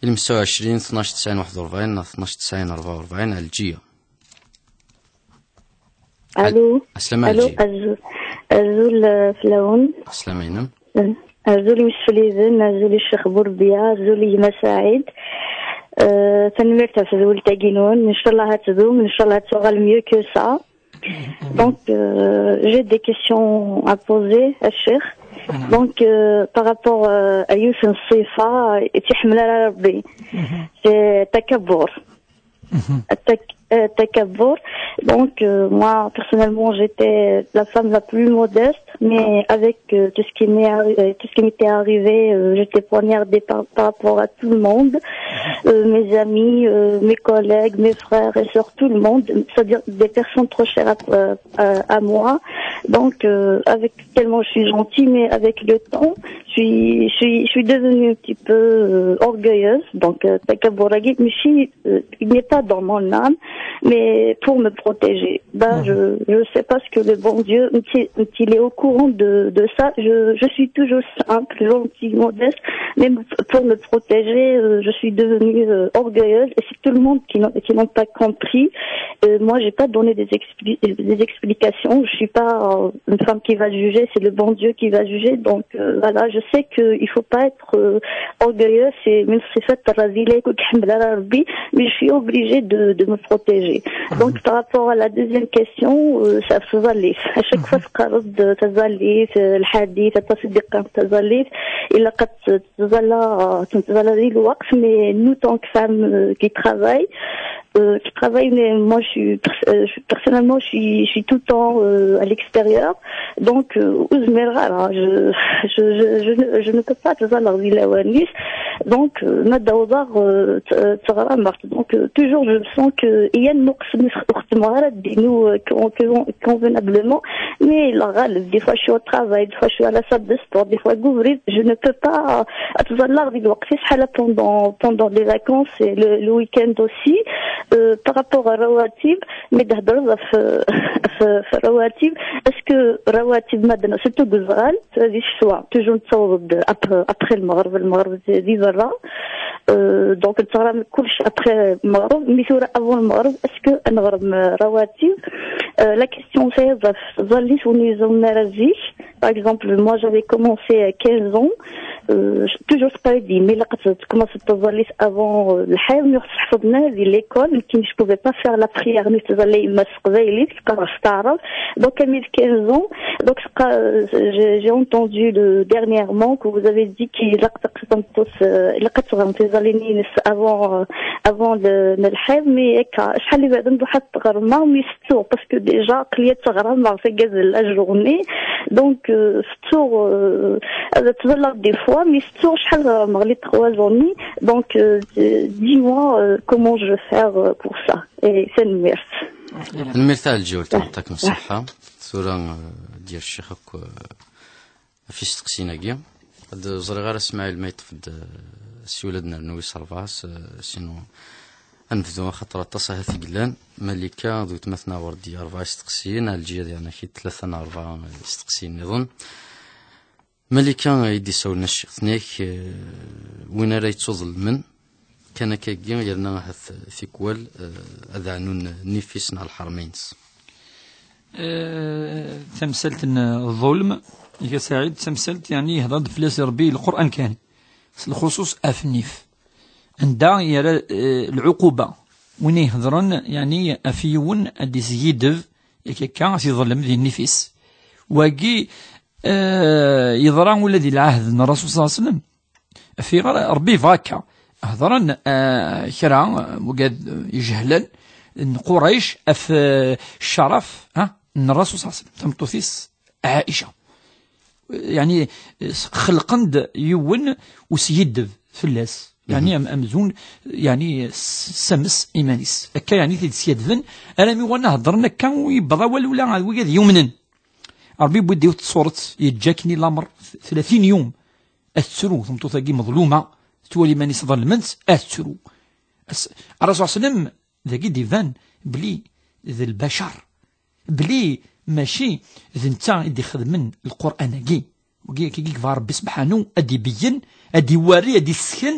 Ilmesta u ɛecrin, tnac tesɛin waḥed u rebɛin neɣ tnac tesɛin rebɛa u rebɛin, Ɛelǧiya. Allo. Aslama. Allo, Ɛelǧiya. Azul, azul, eh, fell-awen. Aslama-inem. Eh, azul i Mecfliden, azul i Ccix Burebya, azul i gma Saɛid. Eh, tanemmirt ɣef tedwilt-agi-nwen. Ncallah ad tdum, ncallah ad tuɣal mieux que ça. Donc, euh, j'ai des questions à poser à Cheikh. Donc, euh, par rapport, euh, à Youssef Sifa, et Tihmel Arabi, c'est Takabour. Tak- euh, Takabour. Donc, euh, moi, personnellement, j'étais la femme la plus modeste, mais avec, euh, tout ce qui m'est arri- euh, tout ce qui m'était arrivé, euh, j'étais poignardée par, par rapport à tout le monde, euh, mes amis, euh, mes collègues, mes frères et sœurs, tout le monde, c'est-à-dire des personnes trop chères à, euh, euh, à moi. Donc, euh, avec tellement je suis gentille, mais avec le temps, je suis, je suis, je suis devenue un petit peu, euh, orgueilleuse. Donc, euh, Takabour, mais si, euh, il n'est pas dans mon âme. Mais pour me protéger, ben, je ne sais pas ce que le bon Dieu, il est au courant de, de ça. Je, je suis toujours simple, gentille, modeste. Même pour me protéger, euh, je suis devenue euh, orgueilleuse. Et c'est tout le monde qui n'ont qui n'ont pas compris. Euh, moi, j'ai pas donné des, expli- des explications. Je suis pas euh, une femme qui va juger. C'est le bon Dieu qui va juger. Donc euh, voilà, je sais qu'il faut pas être euh, orgueilleuse. C'est من الصفات الرذيلة يكون كحمل على ربي. Mais je suis obligée de, de me protéger. Donc, par rapport à la deuxième question, euh, ça se valise. À chaque fois, تقرب تزاليت الحديث تصدق تزاليت إلا قد تزال تزال الوقت. Mais nous, tant que femmes euh, qui travaillent, euh, qui travaillent, mais moi, je suis, pers- euh, je- personnellement, je suis, je suis tout le temps euh, à l'extérieur. Donc, euh, ur zmireɣ ara, je, je, je, je, ne, je ne peux pas تزال ذي الأوانيس. Donc, euh, ma d-awḍeɣ euh, t- euh, ttɣarameɣ. Donc, euh, toujours, je sens que il y a une نقص, ur xeddmeɣ ara ddin-iw euh, con- con- convenablement. Mais la غالب, des fois, je suis au travail, des fois, je suis à la salle de sport, des fois, deg ubrid, je ne peux pas euh, ttẓallaɣ deg lweqt-is, ḥala pendant, pendant les vacances et le, le week-end aussi. Euh, par rapport à الرواتب, mais d-hedreɣ ɣef, ɣef, ɣef الرواتب, est-ce que الرواتب, madame, surtout deg uzɣal, di ccetwa, toujours nettaweḍ-d après, après المغرب, المغرب di berra. Euh, donc, nettaɣram كلش après المغرب, mais tura avant المغرب, est-ce que ad neɣrem الرواتب? Euh, la question, c'est, ẓallit ur nzemmar ara zik. Par exemple, moi, j'avais commencé à quinze ans. Euh, toujours قايدي, mais لقد commencé تزاليت avant euh, الحيض, mais حفظنا في l'école, mais je pouvais pas faire la prière, mais تزالي ما تقبايلي, تقرا ستارة. Donc, à mes quinze ans, donc, euh, j'ai j'ai entendu le, dernièrement que vous avez dit qu'il لقد تزاليني avant, euh, avant le, الحيض, mais هكا, شحال اللي بعد نروح تغرمة, mais surtout, parce que déjà, قليت تغرمة في la journée. Donc, euh, surtout, euh, هذا تبلغ des fois, mais surtout, شحال غرمة, les trois journées. Donc, euh, dis-moi euh, comment je vais faire euh, pour ça. Et c'est une merde. الميرث على الجول تعطيكم الصحة. ثورة ديال الشيخ في استقسيناكي. هاد زريغ راه اسماعيل ما يطفد السيولة نرنو يصرفاس سينو. انفذوا خطرة تصاها ثقلان ملكة ذو تمثنا وردي أربعة استقسين على الجهة ديالنا كي ثلاثة أربعة استقسين نظن. ملكة يدي سولنا الشيخ ثنيك وين راه يتوظل من كان كاكي يرنا هث ثيكوال أذعنون نيفيس نهار الحرمينس. Tamsalt n ḍḍulm, iga Saɛid, d tamsalt yeɛni yehder-d fell-as Ṛebbi Lqur'an kan, s lxuṣuṣ ɣef nnif, anda yerra lɛuquba win ihedṛen yeɛni ɣef yiwen ad d-isgiddeb, yak akka ad t-iḍellem di nnif-is. Wagi yeḍra ula di lɛahd n Ṛṛasul ṣalla Llahu ɛalayhi wa sallam. Fiɣer Ṛebbi yebɣa akka. Hedṛen kra wigad ijehlen n Qurayc ɣef ccerf n Ṛṛasul ṣalla Llahu ɛalayhi wa sallam, tameṭṭut-is Ɛica. Yeɛni xelqen-d yiwen usgiddeb fell-as, yeɛni amzun yeɛni ssames iman-is. Akka yeɛni t-id-skaddben armi wana heddren akka, yewweḍ wawal ula ɣer wigad yumnen. Ṛebbi yewwi-d yiwet tṣuṛt, yeǧǧa akken i lameṛ tlatin yum ad tettru tmeṭṭut-agi meḍluma, twala iman-is ḍelment, ad tettru. Ṛṛasul ṣalla Llahu ɛalayhi wa sallam dagi d-iban belli d lbacer, belli mačči d netta i d-ixedmen Lqur'an-agi. Wagi akka i yebɣa Ṛebbi sebḥanu ad d-ibeyyen, ad d-iwari, ad d-issken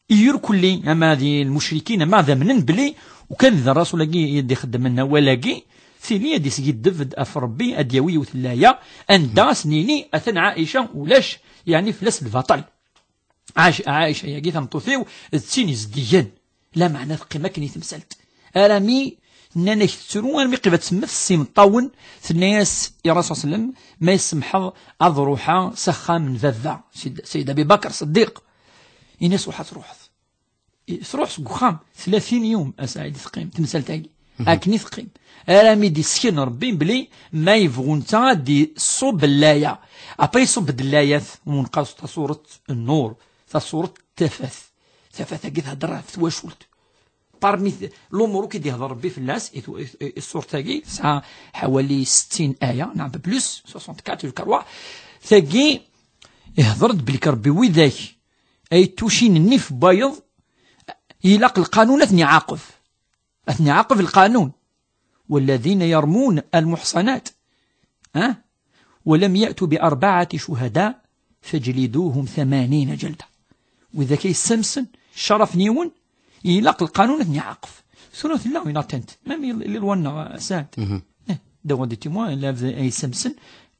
i yirkelli, ama d lmucrikin, ama d amnen, belli ukan d Ṛṛasul-agi i d-ixeddmen awal-agi, tili ad d-isgiddeb ɣef Ṛebbi, ad d-yawi yiwet n laya, anda ad s-nini, atan Ɛica ulac, yeɛni fell-as lbaṭel. Ɛica-agi tameṭṭut-iw d tin izeddigen, lameɛna teqqim akken i temsalt. Armi nnan-ak tettru, armi qrib ad temmet s imeṭṭawen, tenna-yas i Ṛṛasul ṣalla Llahu ɛalayhi wa sallam, ma yi-tsemḥeḍ ad ṛuḥeɣ s axxam n baba, Sayyid Abi Bakr Ṣeddiq. Ini-as ṛuḥ ad tṛuḥeḍ. Tṛuḥ seg uxxam, tlatin yum a Saɛid i teqqim temsalt-agi. Akken i teqqim. Armi d-issken Ṛebbi belli ma yebɣu netta ad d-iṣubb laya. Après iṣubb-d llayat, wen qqar taṣuṛt n nnur, taṣuṛt n tafat. Tafat-agi thedder ɣef twacult. Parmi lumuṛ akk i d-ihder Ṛebbi fell-as, i ṣṣuṛt-agi, tesɛa ḥawali settin aya, neɣ plus, soixante-quatre, je crois. Tagi, ihder-d belli Ṛebbi widak ay tucin nnif n wayeḍ, ilaq lqanun ad ten-iɛaqeb. Ad ten-iɛaqeb lqanun. والذين يرمون المحصنات, ha? ولم يأتوا بأربعة شهداء فاجلدوهم ثمانين جلدة. Widak ay yessamsen ccraf n yiwen, ilaq lqanun ad ten-iɛaqeb. Tura tella une atteinte, même i, i loi-nneɣ, Saɛid. Mhm. Eh, devant des témoins, la, ay yessamsen,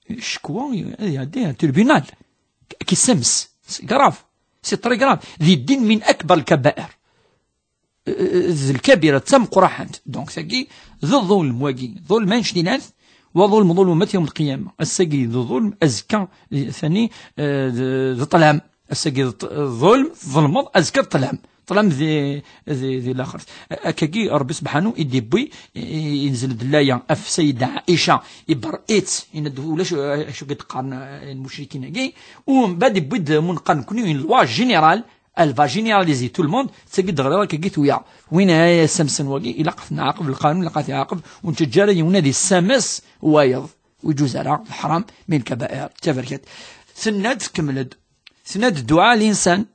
ccekwa, ad iɛeddi ar tribunal. K-, kissams, c'est grave. C'est très grave. Di ddin min akbar lkabair. D lkabira, d tameqqraḥant. Donc, tagi, d ḍulm, wagi. Ḍulm annect-ilat, wa ḍulm ḍulumat yawm lqiyama. Ass-agi d ḍulm, azekka, eh, tani, eh, d, d ṭṭlam. Ass-agi d ṭ-, ḍulm, tḍelmeḍ, azekka d ṭṭlam. Ṭṭlam di, di, di laxert. Akkagi, Ṛebbi subḥanu i d-iwwi, i, i, inzel-d laya af Sayyida Ɛica, iberr-itt, yenna-d ulac, eh, acu i d-qqaren, eh, lmucrikin-agi. U mbeɛd iwwi-d munqan nekni, une loi générale, elle va généraliser tout le monde, d tagi d-ɣriɣ akkagi tuya. Win ay yessamsen wagi, ilaq ad t-nɛaqeb lqanun, ilaq ad t-iɛaqeb, ur nettaǧǧa ara yiwen ad yessames wayeḍ. Ur yeǧǧuz ara, lḥram, min lkabair, d taberkat. Tenna-d, tkemmel-d. Tenna-d dduɛa linsan,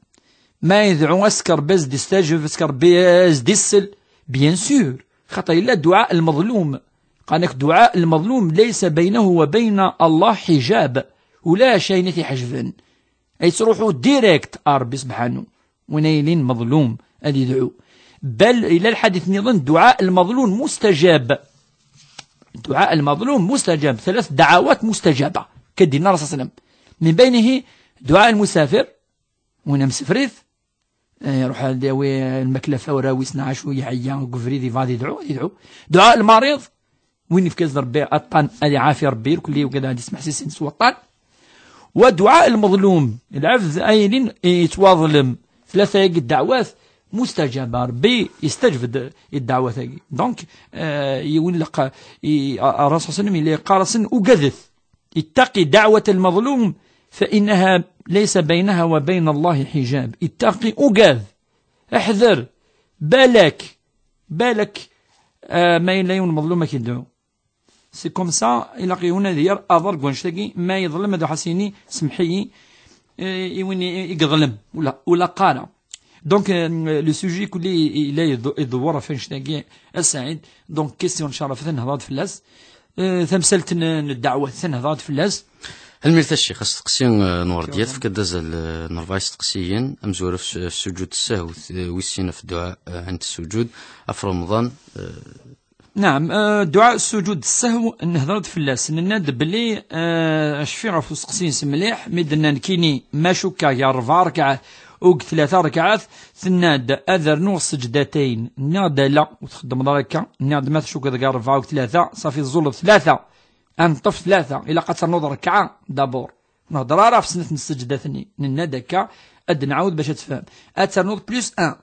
ma yedɛu ad s-k Rebbi ad s-d-istajeb, ad s-k Rebbi ad s-d-issel, bien sûr. Xaṭer yella dduɛa lmeḍlum. Qal-ak dduɛa lmeḍlum laysa baynahu wa bayna Allah ḥijab. Ulac ayen i t-iḥejben. Yettruḥu direct ar Rebbi subḥanu. Win ay yilin meḍlum, ad yedɛu. Bal, yella lḥadit nniḍen, dduɛa lmeḍlum mustajab. Dduɛa lmeḍlum mustajab. Tlata ddeɛwat mustajaba. Akka d-yenna Rasul sallam. Min baynihi, dduɛa lmusafir, win amsefrit, eh, iruḥ ad yawi lmakla fawra, wissen acu, yeɛya deg ubrid, yebɣa ad yedɛu, ad yedɛu. Dduɛa lmariḍ, win yefka-as-d Rebbi aṭṭan, ad iɛafi Rebbi irkelli, wigad ad yesmeḥsisin s waṭṭan. Wa dduɛa lmeḍlum, lɛebd ay yilin yettwaḍlem. Tlata-agi ddeɛwat mustajaba, Rebbi yestajbed i ddeɛwat-agi. Donc, eh, yiwen laq-, i, a, a, Rasul sallam yella yeqqar-asen, ugadet. اتق دعوة المظلوم فإنها ليس بينها وبين الله حجاب. Ittaqi, ugad, aḥder, balak, balak, ah, ma yella yiwen meḍlum ad k-idɛu. C'est comme ça, ilaq yiwen ad yerr aḍar deg wannect-agi, ma yeḍlem ad iruḥ as-yini, semmeḥ-iyi, eh, i win i, i yeḍlem, ula, ula qqara. Donc, euh, le sujet kulli yella iḍ-, iḍewwer ɣef wannect-agi, a Saɛid. Donc, question n Carafet, ad nehḍer-d fell-as. Eh, tamsalt n, n ddeɛwat, ad nehḍer-d fell-as. Tanemmirt a Ccix, asteqsi, eh, n Werdiya, tefka-d azal, eh, n rebɛa isteqsiyen, amezwaru ɣef s-, ɣef sujud ssehw, eh, wis sin ɣef dduɛa, eh, ɛend ssujud, ɣef Remḍan, eh. Naɛam, eh, dduɛa sujud ssehw, nehḍer-d fell-as. Nenna-d belli, eh, cfiɣ ɣef usteqsi-ines mliḥ, mi d-nna nekkini, ma cukkeɣ gar rebɛa rekɛat u deg tlata rekɛat, tenna-d ad rnuɣ ssejdatayn. Nniɣ-d ala, ur txeddmeḍ ara akka. Nniɣ-d ma tcukkeḍ gar rebɛa u deg tlata, ṣafi tẓulleḍ tlata. Ad neṭṭef tlata, ilaq ad ternuḍ rekɛa, d'abord. Ur nehḍer ara ɣef snat n ssejdat-nni. Nenna-d akka, ad d-nɛawed bac ad tefhem. Ad ternuḍ plus un.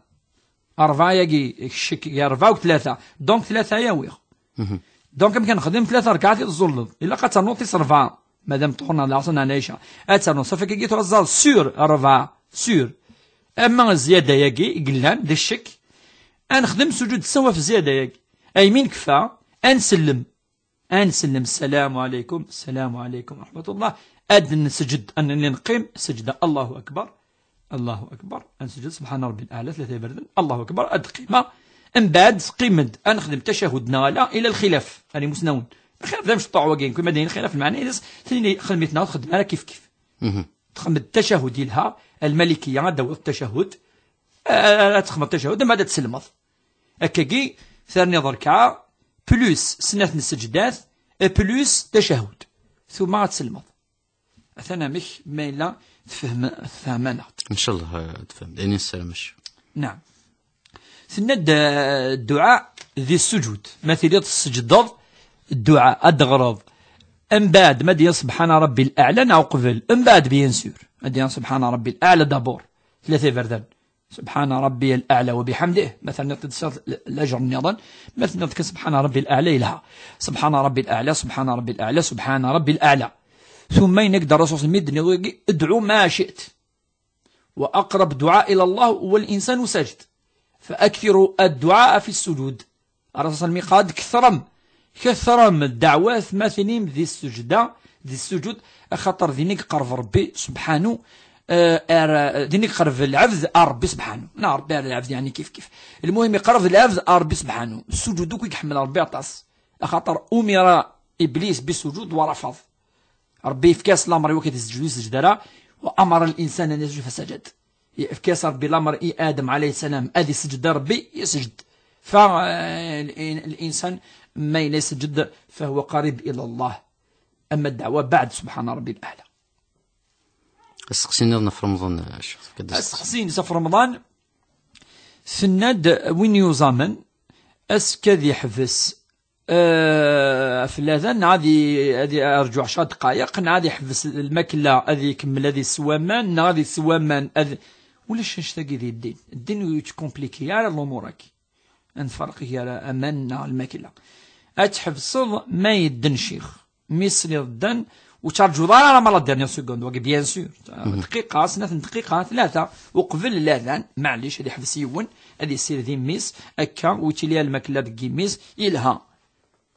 Rebɛa-yagi, ccek, gar rebɛa u tlata. Donc, tlata-ya awiɣ. Mhm. Donc, amek ad nexdem tlata rekɛat i tẓulleḍ? Ilaq ad ternuḍ tis rebɛa. Madam Ṭuhur neɣ Lɛaṣa neɣ Ɛica. Ad ternuḍ. Safi akkagi tura teẓẓaḍ sûr rebɛa. Sûr. Ama zzyada-yagi i yellan, d ccek. Ad nexdem sujud ssehw ɣef zzyada-yagi. Aymi nekfa, ad nsellem. Ad nsellem, السلام عليكم، السلام عليكم ورحمة الله. Ad nseǧed, ad n-, neqqim, seǧda, Allahu Akbar, Allahu Akbar. Ad nseǧed, سبحان ربي الأعلى, tlata iberdan, Allahu Akbar, ad qqimeɣ. Mbeɛd, qim-d, ad nexdem tacahud neɣ ala, ila lxilaf, ar imusnawen. Lxilaf d amecṭuḥ wagi, nekk ma d-nini lxilaf, lmeɛna-ines, tnin xedm-iten, ur txeddem ara kif kif. Mhm. Txedmeḍ tacahud yelha, almalikiya, ad d-tawiḍ tacahud, a-, a-, ad txedmeḍ tacahud, mbeɛd ad tselmeḍ. Akkagi, terniḍ rekɛa, plus snat n ssejdat, plus tacahud. Tumma ad tselmeḍ. Atan amek, ma yella tfehmem, tfehmem-aneɣ-d. Ncallah, eh, ad tfehmem. Ini ssalamu. Naɛam. Tenna-d, eh, dduɛa di ssujud. Ma tiliḍ tseǧdeḍ, dduɛa, ad d-teɣreḍ. Mbeɛd, ma d-yenna سبحان ربي الأعلى, neɣ uqbel. Mbeɛd, bien sûr. Ma d-yenna سبحان ربي الأعلى d'abord. Tlata iberdan. سبحان ربي الأعلى وبحمده. Ma terniḍ-t-id s lajer nniḍen, ma tenniḍ kan سبحان ربي الأعلى, yelha. سبحان ربي الأعلى، سبحان ربي الأعلى، سبحان ربي الأعلى. Tumma yenna-k-d Ṛṛasul mi d-tenniḍ wagi, ادع ما شئت. وأقرب دعاء إلى الله والإنسان ساجد. فأكثروا الدعاء في السجود. Ṛṛasul mi qqar-d kettrem, kettrem ddeɛwat ma tinim di ssejda, di ssujud, axaṭer din i yeqreb Ṛebbi subḥanu, eh, ar, din i yeqreb lɛebd ar Rebbi sebḥanu. Neɣ Rebbi ar lɛebd, yeɛni kif kif. Lmuhim, yeqreb lɛebd ar Rebbi sebḥanu. Ssuǧud akk i iḥemmel Rebbi aṭas. Axaṭer umira Iblis bissuǧud wa rafaḍ. Rebbi yefka-as lamer i wakken ad isǧed, ur isǧed ara. Wa amara l-insana an yasǧud fasajad. Yefka-as Rebbi lamer i Adam alayhi ssalam ad isǧed i Rebbi, yesǧed. Fa, eh, l-, l-insan ma yella yesǧed, fahuwa qarib ila Allah. Ama ddeɛwa baɛd, subḥana Rebbi l-aɛla. Asteqsi nniḍen ɣef Remḍan, a Ccix, tefkiḍ-d asteqsi. Asteqsi-ines ɣef Remḍan, tenna-d win yuẓamen, ass-k ad yeḥbes, eh, ɣef ladan, neɣ ad i-, ad i-, arǧu ɛecra dqayeq, neɣ ad yeḥbes lmakla, ad ikemmel ad isew aman, neɣ ad isew aman, ad, ulac annect-agi di ddin. Ddin ur yettkompliki ara lumuṛ-agi. Ad nferq gar aman neɣ lmakla. Ad tḥebseḍ ma yedden ccix. Mi tesliḍ ddan, ur ttraǧuḍ ara, ara ma la dernière seconde, wagi bien sûr. Dqiqa, snat n dqiqa, tlata, uqbel ladan, maɛlic, ad iḥbes yiwen, ad issired i mmi-s, akka, ur yettili ara lmakla deg yimi-s, yelha.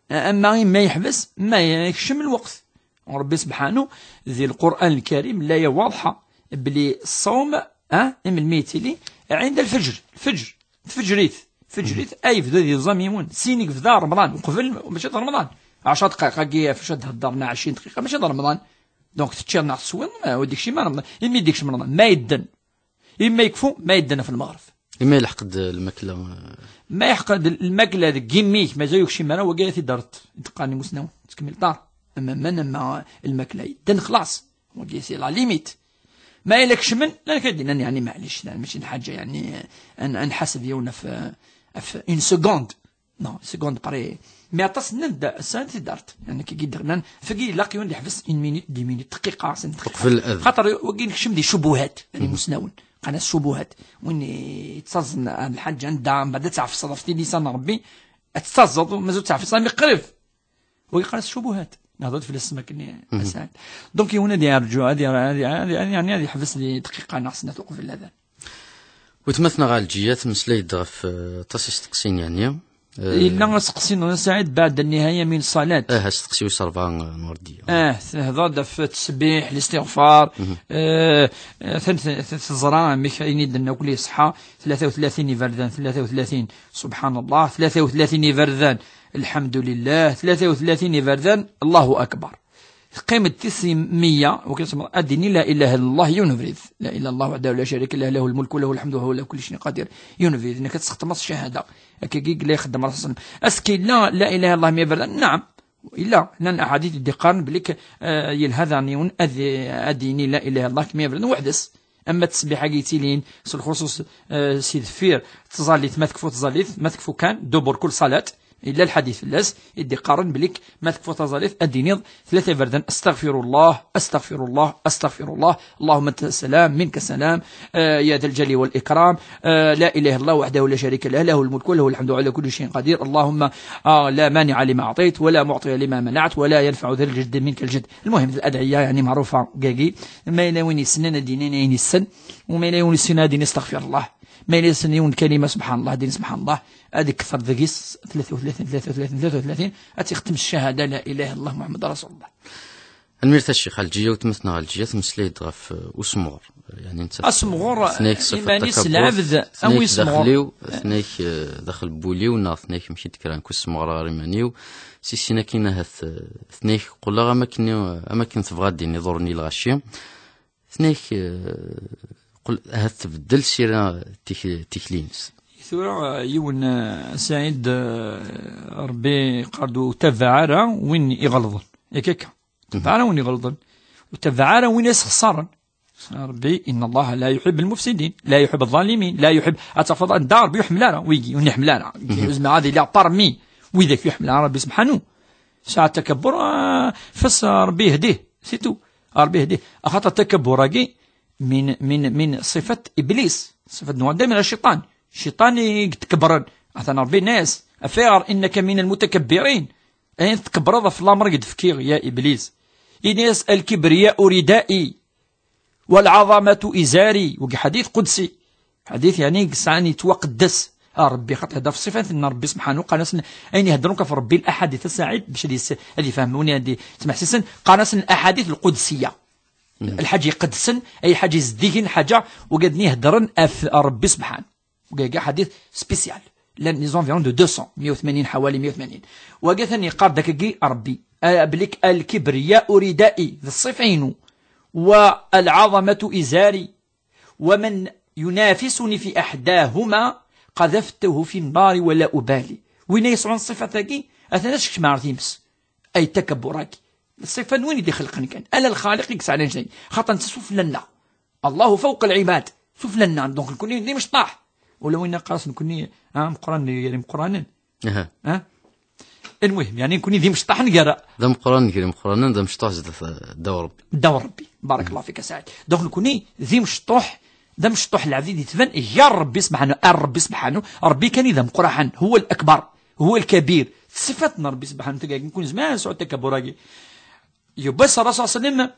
Ama i ma yeḥbes, ma yekcem lweqt. Rebbi sebḥanu, di Lqur'an Lkarim, laya waḍḥa, belli ṣṣawm, ah, i melmi yettili? Ɛinda lfeǧr, lfeǧr, tfeǧrit, tfeǧrit, ay yebda di ẓẓam yiwen, sin i yebda Remḍan, uqbel, mačči d Remḍan. Ɛecra dqayeq-agi, ɣef wacu ad d-hedder, neɣ ɛecrin dqiqa, mačči d Remḍan. Donc, teččiḍ neɣ teswiḍ, ma ur d-ikcim ara Remḍan. Imi d-ikcem Remḍan, ma yedden, imi yekfu, ma yedden ɣef lmeɣreb. Imi yelḥeq-d lmakla. Ma yelḥeq-d lmakla deg yimi-k, mazal ur yekcim ara, wagi ad t-id-terreḍ. I d-qqaren imusnawen, tettkemmil ṭar. Ama aman, ama lmakla yedden, xlaṣ. Wagi, c'est la limite. Ma yella kecmen, la, kan d-nnan, yeɛni, maɛlic, la, mačči d lḥaǧa, yeɛni, ad n-, ad nḥaseb yiwen ɣef, ɣef une seconde. Non, seconde près. Mais aṭas nnan-d ass-a ad t-id-terreḍ. Yeɛni, kagi d-nnan, fagi ilaq yiwen ad yeḥbes une minute, dix minutes, dqiqa, cinq dqiqa. Uqbel ad. Xaṭer wagi nekcem di ccubuhat, yeɛni, imusnawen. Qqaren-as ccubuhat. Win yettaẓen ar lḥaǧa anda, mbeɛd ad tɛefseḍ ɣef tilisa n Rebbi, ad tettaẓeḍ, mazal ur tɛefseḍ, armi qrib. Wa yeqqar-as ccubuhat. Nehḍer-d fell-as tmakken-nni, a Saɛid. Donc, yiwen ad yerǧu, ad yer-, ad yer-, ad yer-, yeɛni ad yeḥbes di dqiqa neɣ snat uqbel ladan. Weltma-tneɣ Ɛelǧiya temmeslay-d ɣef, eh, aṭas isteqsiyen, yeɛni. Eh, yella asteqsi n Saɛid, بعد النهاية من الصلاة. Ah, asteqsi wis ṛebɛa, eh, n Werdiya. Ah, tehḍer-d ɣef ttesbiḥ, listiɣfar, eh, eh, ten-, ten-, teẓra amek ayen i d-tenna akk iṣeḥḥa, tlata u tlatin iberdan, tlata u tlatin, subḥan Allah, tlata u tlatin iberdan, الحمد لله, tlata u tlatin iberdan, الله أكبر. Teqqim-d tis meyya, wakken ad d-tini لا إله إلا الله, yiwen ubrid. لا إله إلا الله وحده لا شريك له، له الملك وله الحمد وهو على كل شيء قدير. Yiwen ubrid, nekk ad tesxetmeḍ ccahada. Akkagi i yella ixeddem Rasul sallam. Est-ce que yella لا إله إلا الله meyya iberdan? Naɛam. Yella, llan aḥadit i d-iqqaren belli k-, eh, yelha daɣen yiwen ad, ad d-yini لا إله إلا الله meyya iberdan weḥd-s. Ama ttesbiḥ-agi yettilin s lxuṣuṣ, eh, si deffir tẓallit, ma tekfu tẓallit, ma tekfu kan, dubur kul ṣalat, yella lḥadit fell-as, i d-iqqaren belli k-, ma tekfu taẓallit, ad d-tiniḍ tlata iberdan: أستغفر الله، أستغفر الله، أستغفر الله، اللهم أنت السلام، منك السلام، eh, يا ذا الجلال والإكرام، eh, لا إله إلا الله وحده لا شريك له، له الملك وله الحمد وعلى كل شيء قدير، اللهم، ah, لا مانع لما أعطيت ولا معطي لما منعت ولا ينفع ذا الجد منك الجد. المهم, الأدعية يعني معروفة, كاكي. Ma yella win yessnen ad d-yini ayen yessen, u ma yella win yessnen ad d-yini استغفر الله. Ma yella yessen yiwen kalima سبحان الله, ad d-yini سبحان الله, ad ikter deg-s tlata u tlatin, tlata u tlatin, tlata u tlatin, ad t-ixtem ccahada لا إله إلا الله محمد رسول الله. Tanemmirt a Ccix. Ɛelǧiya, weltma-tneɣ Ɛelǧiya, temmeslay-d ɣef, eh, usemɣer. Yeɛni, netta asemɣer, tenna-k ṣṣifa n iman-is takaburt, lɛebd, tenna-k awi semɣer. Daxel-iw, tenna-k, eh, daxel n wul-iw, neɣ tenna-k amek i d-kkreɣ nekk usemɣer ɣer iman-iw. Si sin akin ahat, eh, tenna-k qqleɣ am akken, am akken tebɣa ad d-tini ḍurren-iyi lɣaci. Tenna-k, eh, qel-, ahat tbeddel sira tik-, tikli-ines. Tura, eh, yiwen, eh, Saɛid, eh, Rebbi yeqqar-d ur tabaɛ ara win iɣelḍen. Yak akka. Ur tabaɛ ara win iɣelḍen. Ur tabaɛ ara win yesxeṣaren. Rebbi, إن الله لا يحب المفسدين، لا يحب الظالمين، لا يحب, ad tafeḍ anda Rebbi ur iḥemmel ara wigi, ur iḥemmel ara. Wigi, ur zmireɣ ad iliɣ parmi widak ur iḥemmel ara Rebbi subḥanu. Sɛa takabbur, ah, fas Rebbi yehdih, c'est tout. Rebbi yehdih. Axaṭer takabbur-agi min, min, min ṣifat Iblis, ṣifat n Adam, min cciṭan. Cciṭan i yetkebren. Atan Rebbi yenna-yas, afayɣer إنك من المتكبرين. Ayen tkebbreḍ ɣef lamer i d-fkiɣ, ya Iblis. Ini-as, الكبرياء ردائي والعظمة إزاري. Wagi ḥadit qudsi. Ḥadit, yeɛni, yesɛan yettwaqeddes. A Rebbi, xaṭi, hada ɣef ṣṣifat n Rebbi subḥanu, qqaren-asen ayen iheddren akk ɣef Rebbi, laḥadit a Saɛid, bac ad yes-, ad yefhem win ad yettmeḥsisen, qqaren-asen laḥadit lqudsiya. الحاجة يقدسن، أي حاجة يزديهن حاجة، وقد نهدرن أف ربي سبحانه. وقاقا حديث سبيسيال. لان لي زونفيرون دو مية وثمانين، حوالي مية وثمانين. وقا ثاني قال داك كي ربي، آه، بليك الكبرياء ردائي، ذي الصفين، والعظمة إزاري، ومن ينافسني في أحداهما قذفته في النار ولا أبالي. وين يسعون الصفة تاكي؟ أثناء شك مع رثيمس. أي تكبر هاكي. الصفة وين يدي خلقني كان؟ أنا الخالق يكسع على شيء. خاطر نسوف لنا. الله فوق العباد. سفلنا، دونك نكوني دي مشطاح. ولو إن قاس نكوني، آه، مقرن، يعني مقرنن. آه؟ المهم، يعني نكوني دي مشطاح نقرا. ذا مقرن، نقري مقرنن، ذا مشطاح زد دور ربي. دور ربي. بارك الله فيك يا سعيد. دونك نكوني دي مشطوح، ذا مشطوح العبد يتبان يا ربي سبحانه، آه، ربي سبحانه، ربي كان إذا مقرحا، هو الأكبر، هو الكبير. صفتنا ربي سبحانه وتعالى، نكون زمان سعود تكبراكي. يبس الرسول صلى الله عليه وسلم،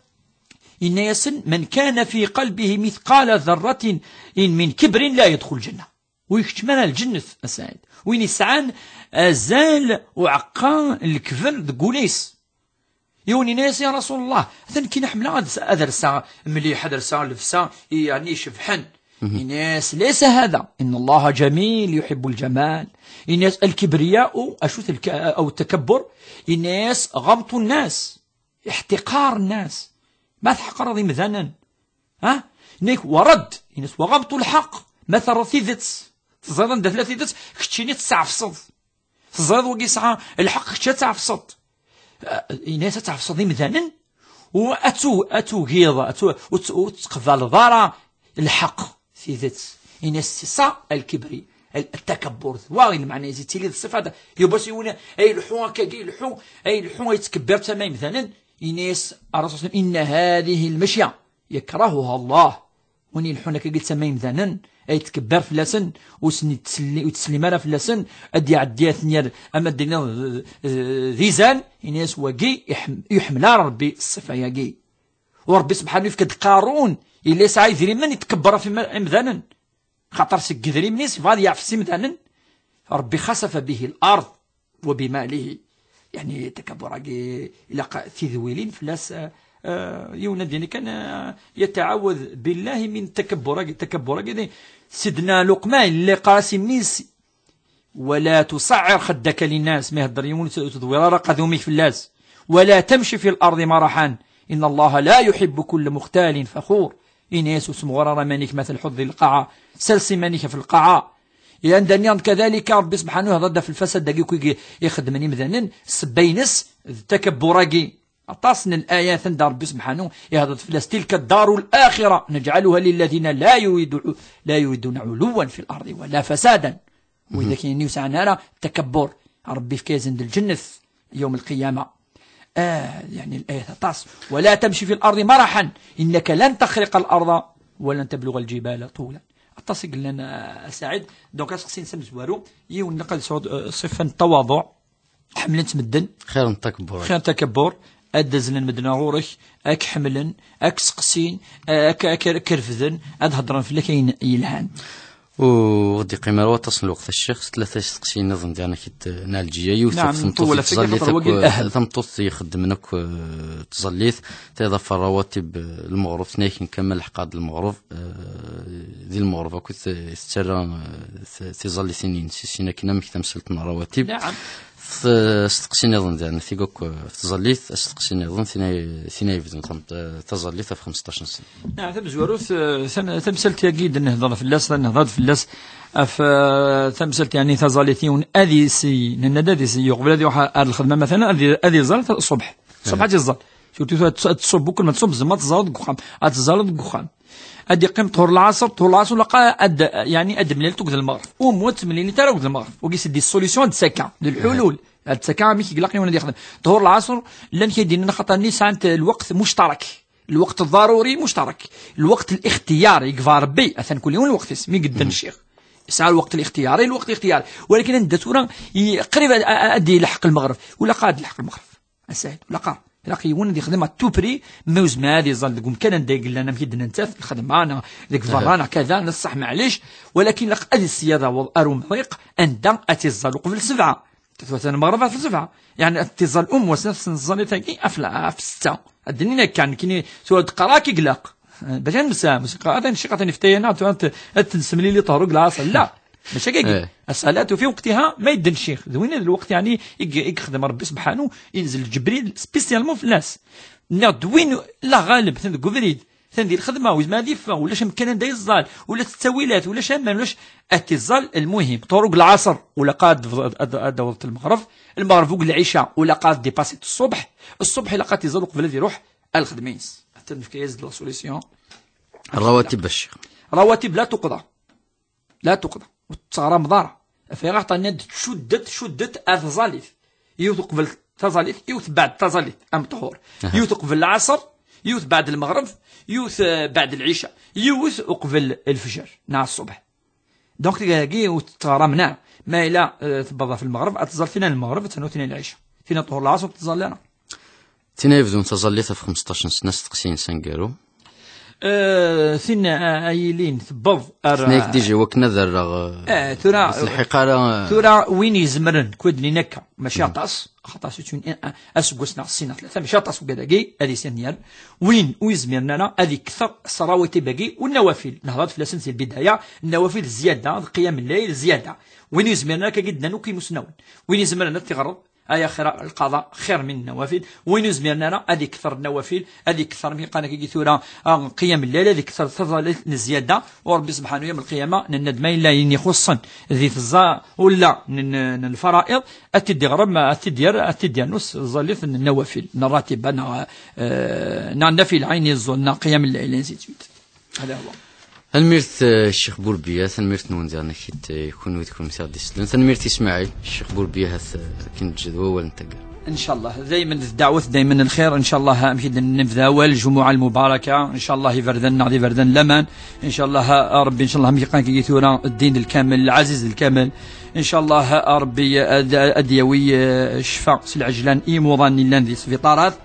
إن يسن من كان في قلبه مثقال ذرة إن من كبر لا يدخل الجنة. ويكتمنا الجنة السعيد. وين يسعان أزال وعقا الكبر دقوليس. يوني ناس: "يا رسول الله، أثن كي نحمل هذا درسا مليح، درسا لبسا، يعني شبحن." الناس: "ليس هذا، إن الله جميل يحب الجمال." الناس الكبرياء، أشوث الك-، أو التكبر، الناس غمط الناس. احتقار الناس. ما تحقر ذي مذنن. ها؟ نيك ورد. ينس وغمط الحق. ما ترى ثيدت. تزيد عند ثلاثة ثيدت. كتشيني تسعفصض. تزيد وقي سعى الحق كتشا تعفصض. آه، ينس تعفصض ذي مذنن. وأتو، أتو غيظ، أتو، وت-، وتقبل ضارة الحق. ثيدت. ينس صا الكبري. التكبر. واغي المعنى يزيد تيلي الصفة دا. يبس يونا، أي لحو، كاكي لحو، أي لحو، يتكبر تمام مثلًا. ينس الرسول صلى الله عليه وسلم: "إن هذه المشية يكرهها الله." وني الحونا كي قلت ما يمدانن، أي تكبر فلاسن، وسني تسلي، وتسلي مالا فلاسن، أدي عدي أثنيا، أما الدنيا، آه، آه، ذيزان، ينس وقي يحم-، يحمل ربي الصفة ياقي. وربي سبحانه يفكد قارون، إلا يسعى يدري من يتكبر في م-، إمدانن. خاطر سك يدري من يسفاد يعفس إمدانن. ربي خسف به الأرض وبماله. يعني تكبر إلا ق-، تذويلين فلاس، آه، آه، يونا ديني كان، آه، يتعوذ بالله من تكبر، تكبر. سيدنا لقمان اللي قاسم نيس: "ولا تصعر خدك للناس"، ما يهدر يوم تدوير راه قذوميك فلاس. "ولا تمشي في الأرض مرحا، إن الله لا يحب كل مختال فخور". إن يسوس مغرر مانيك مثل حظ القاعة، سلسي مانيك في القاعة. لأن دانيان كذلك ربي سبحانه هذا في الفساد داكي كي يخدم إمدانن، سبينس التكبر كي. أطاسن الآيات عند ربي سبحانه يهضر في تلك الدار الآخرة نجعلها للذين لا يريد-، لا يريدون علوا في الأرض ولا فسادا. وإذا كان يوسع نارا تكبر، ربي في كيزن الجنة يوم القيامة. آه، يعني الآية تطاس: "ولا تمشي في الأرض مرحا، إنك لن تخرق الأرض ولن تبلغ الجبال طولا". أطاس قال لنا، آه، سعيد، دونك أسقسي نسمز وارو، يون نقل صوت، آه، صفة التواضع، حملت مدن. خير من التكبر. خير التكبر، أدزلن مدن غورك، أك حملن، أك سقسين، أك، أك كرفذن، أد هضرن في لكين يلهان. وغدي قيمة وتصل الوقت الشيخ، ثلاثة سقسين نظن ديالنا كي ت-، نالجية، يوث نعم، في تمطوط نطول في تزليت خاطر وقيل أكو-، أهل. تمطوط يخدم نك، آه، تزليت، تيضاف الرواتب، آه، المغرب، ثنيك نكمل حقاد المغرب، آه، ذي المغرب، أكو ث-، ثترى، آه، ث-، ثزليتين سيسينا كنا مكتم سلطنا رواتب. نعم. ث-، ستقسي نظن ديالنا ثيقوك، آه، في تزليت، ستقسي نظن ثنا، ثنا يبدو تم-، آه، تزليت في خمسطاش سنة. نعم، تمزوروث، آه، ثم-، تمثلت يا قيد نهضر في اللاس، نهضر في اللاس. أف، آه، تمثلت يعني تزاليتيون أذيسي، نن أذيسي، يقبل أذي يوحى على الخدمة مثلًا، أذي، أذي زال الصبح. الصبح أجي الزال. شو تسو-، تص-، تصب بكل ما تصب زعما تزال قخام. أتزال قخام. أدي قيم طهور العصر، طهور العصر لقى أد-، يعني أد مليل توقد المغرب. وموت مليل ترى وقد المغرب. وقيس دي السوليسيون تسكا، دي الحلول. هاد التكامل كي يقلق يولد يخدم. طهور العصر، لان كيدينا خاطر نيسان الوقت مشترك. الوقت الضروري مشترك. الوقت الاختياري يقفى ربي، أثن كل يوم الوقت اسمي قد الشيخ. يسعى الوقت الاختياري، الوقت الاختياري. ولكن عند ثورة ي-، قريب أ-، أ-، أدي يلحق المغرب. ولا قاد يلحق المغرب. أسعد، ولا قاد. لا قيون دي خدمة توبري، موز ما هذه ظل دقوم كان ندق لنا مكيد ننتف، الخدمة أنا، ديك فرانا كذا، نصح معليش. ولكن لق أدي السيادة والأرو مريق، أندا أتي الظل قبل سبعة. تثوث المغرب في سبعة. يعني أتي الظل أم وسنفس الظل تاكي أفلا في ستة. Ad d-nini akka, nekkini tura d-qqareɣ akka i ilaq. Eh, bac ad nsa, bac qqareɣ, atan ccix, atan ifta-yaneɣ, tura ad t-, ad t-nsemlili ṭhur deg lɛaṣer. La, mačči akka. Eh. As-salatu fi waqtiha, ma yedden ccix. D win d lweqt, yeɛni, i, i yexdem Rebbi subḥanu, yenzel Ǧebril spécialement fell-as. Nniɣ-d win la ɣaleb, atan deg ubrid, atan di lxedma, ur yezmir ad yeffeɣ, ulac amkan anda yeẓẓal, ulac ttawilat, ulac aman, ulac, ad t-iẓẓal, lmuhim, ṭhur deg lɛaṣer, ula ad, ad, ad, ad d-taweḍ lmeɣreb, lmeɣreb deg lɛica, ula ad dipasiḍ ṣṣubḥ, ṣṣubḥ ilaq ad t-iẓẓal uqbel ad iruḥ ar lxedma-ines. Atan nefka-yas-d la solution. Rawatib a ccix. Rawatib la tuqḍa. La tuqḍa. Ur tettɣarameḍ ara. Ɣef ayen aɣ-tenniḍ cuddet, cuddet ar tẓallit. Yiwet uqbel taẓallit, yiwet beɛd taẓallit, am ṭhur. Aha. Yiwet uqbel lɛaṣer, yiwet beɛd lmeɣreb, yiwet, eh, beɛd lɛica, yiwet uqbel lefjer, neɣ ṣṣubḥ. Donc, tagi ur tettɣaramen ara. Ma yella, eh, tewweḍ ɣef lmeɣreb, ad tẓall tina n lmeɣreb, ad ternu tina n lɛica. Tina ṭhur lɛaṣer ur tettẓall ara. Tina yebdun taẓallit ɣef xmesṭac n sna, steqsi-ines aneggaru. Eh, tin, eh, ay ilin tewweḍ ar... Tenna-yak dija wakken ad rreɣ, eh, Eh, tura, ur telḥiq ara, eh. Tura win izemren, kwi d-nnin akka, mačči aṭas, axaṭer s-, eh, aseggas neɣ sin neɣ tlata, mačči aṭas ugad-agi, ad isenyer. Win ur izmiren ara, ad ikter s rawatib-agi, u nnawafil, nehḍer-d fell-asen si lbidaya, nnawafil zzyada, d qiyam llayl zzyada. Win ur izmiren ara, akka i d-nnan akk imusnawen. Win izemren ad t-iɣreḍ, ay axir lqaḍa xir min nnawafil. Win ur izmiren ara ad ikter nnawafil, ad ikter mi qqan akka tura, ah, qiyam llayl, ad ikter taẓallit n zzyada, u Rebbi subḥanu yawm lqiyama, nenna-d ma yella ayen ixuṣṣen di tẓa-, ula n, n, n lfara'iḍ, ad t-id-iɣrem, ad t-id-yerr, ad t-id-yernu s tẓallit n nnawafil, n rratiba, neɣ, eh, neɣ nnafila, ayen yeẓẓul, neɣ qiyam llayl, ainsi de suite. Hada huwa. Tanemmirt, eh, Ccix Burbiya, tanemmirt-nwen diɣen akit, eh, kunwi d kunwi i ɣ-d-isellen. Tanemmirt i Smaɛil, Ccix Burbiya, hat, eh, akken d-ǧǧed wawal n taggara. Ncallah, daymen d ddeɛwat, daymen lxir, ncallah, amek i d-nebda awal, lǧumuɛa lmubaraka, ncallah, iberdan-nneɣ d iberdan n laman, ncallah, a Rebbi, ncallah, amek i qqaren kagi tura, ddin lkamel, lɛaziz lkamel, ncallah, a Rebbi, ad, ad d-yawi, eh, ccfa s lɛejlan i imuḍan yellan di sbiṭarat.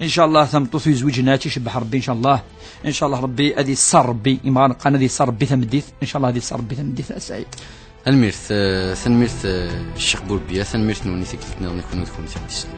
Ncallah tameṭṭut ur yezwiǧen ad tt-icebbeḥ Rebbi, ncallah. Ncallah Rebbi ad yesser Rebbi, imɣan qqan ad yesser Rebbi tameddit, ncallah ad yesser Rebbi tameddit, a Saɛid. Tanemmirt, eh, tanemmirt, eh, Ccix Burbiya, tanemmirt-nwen i tikkelt nniḍen i kunwi d kunwi i ɣ-d-isellen.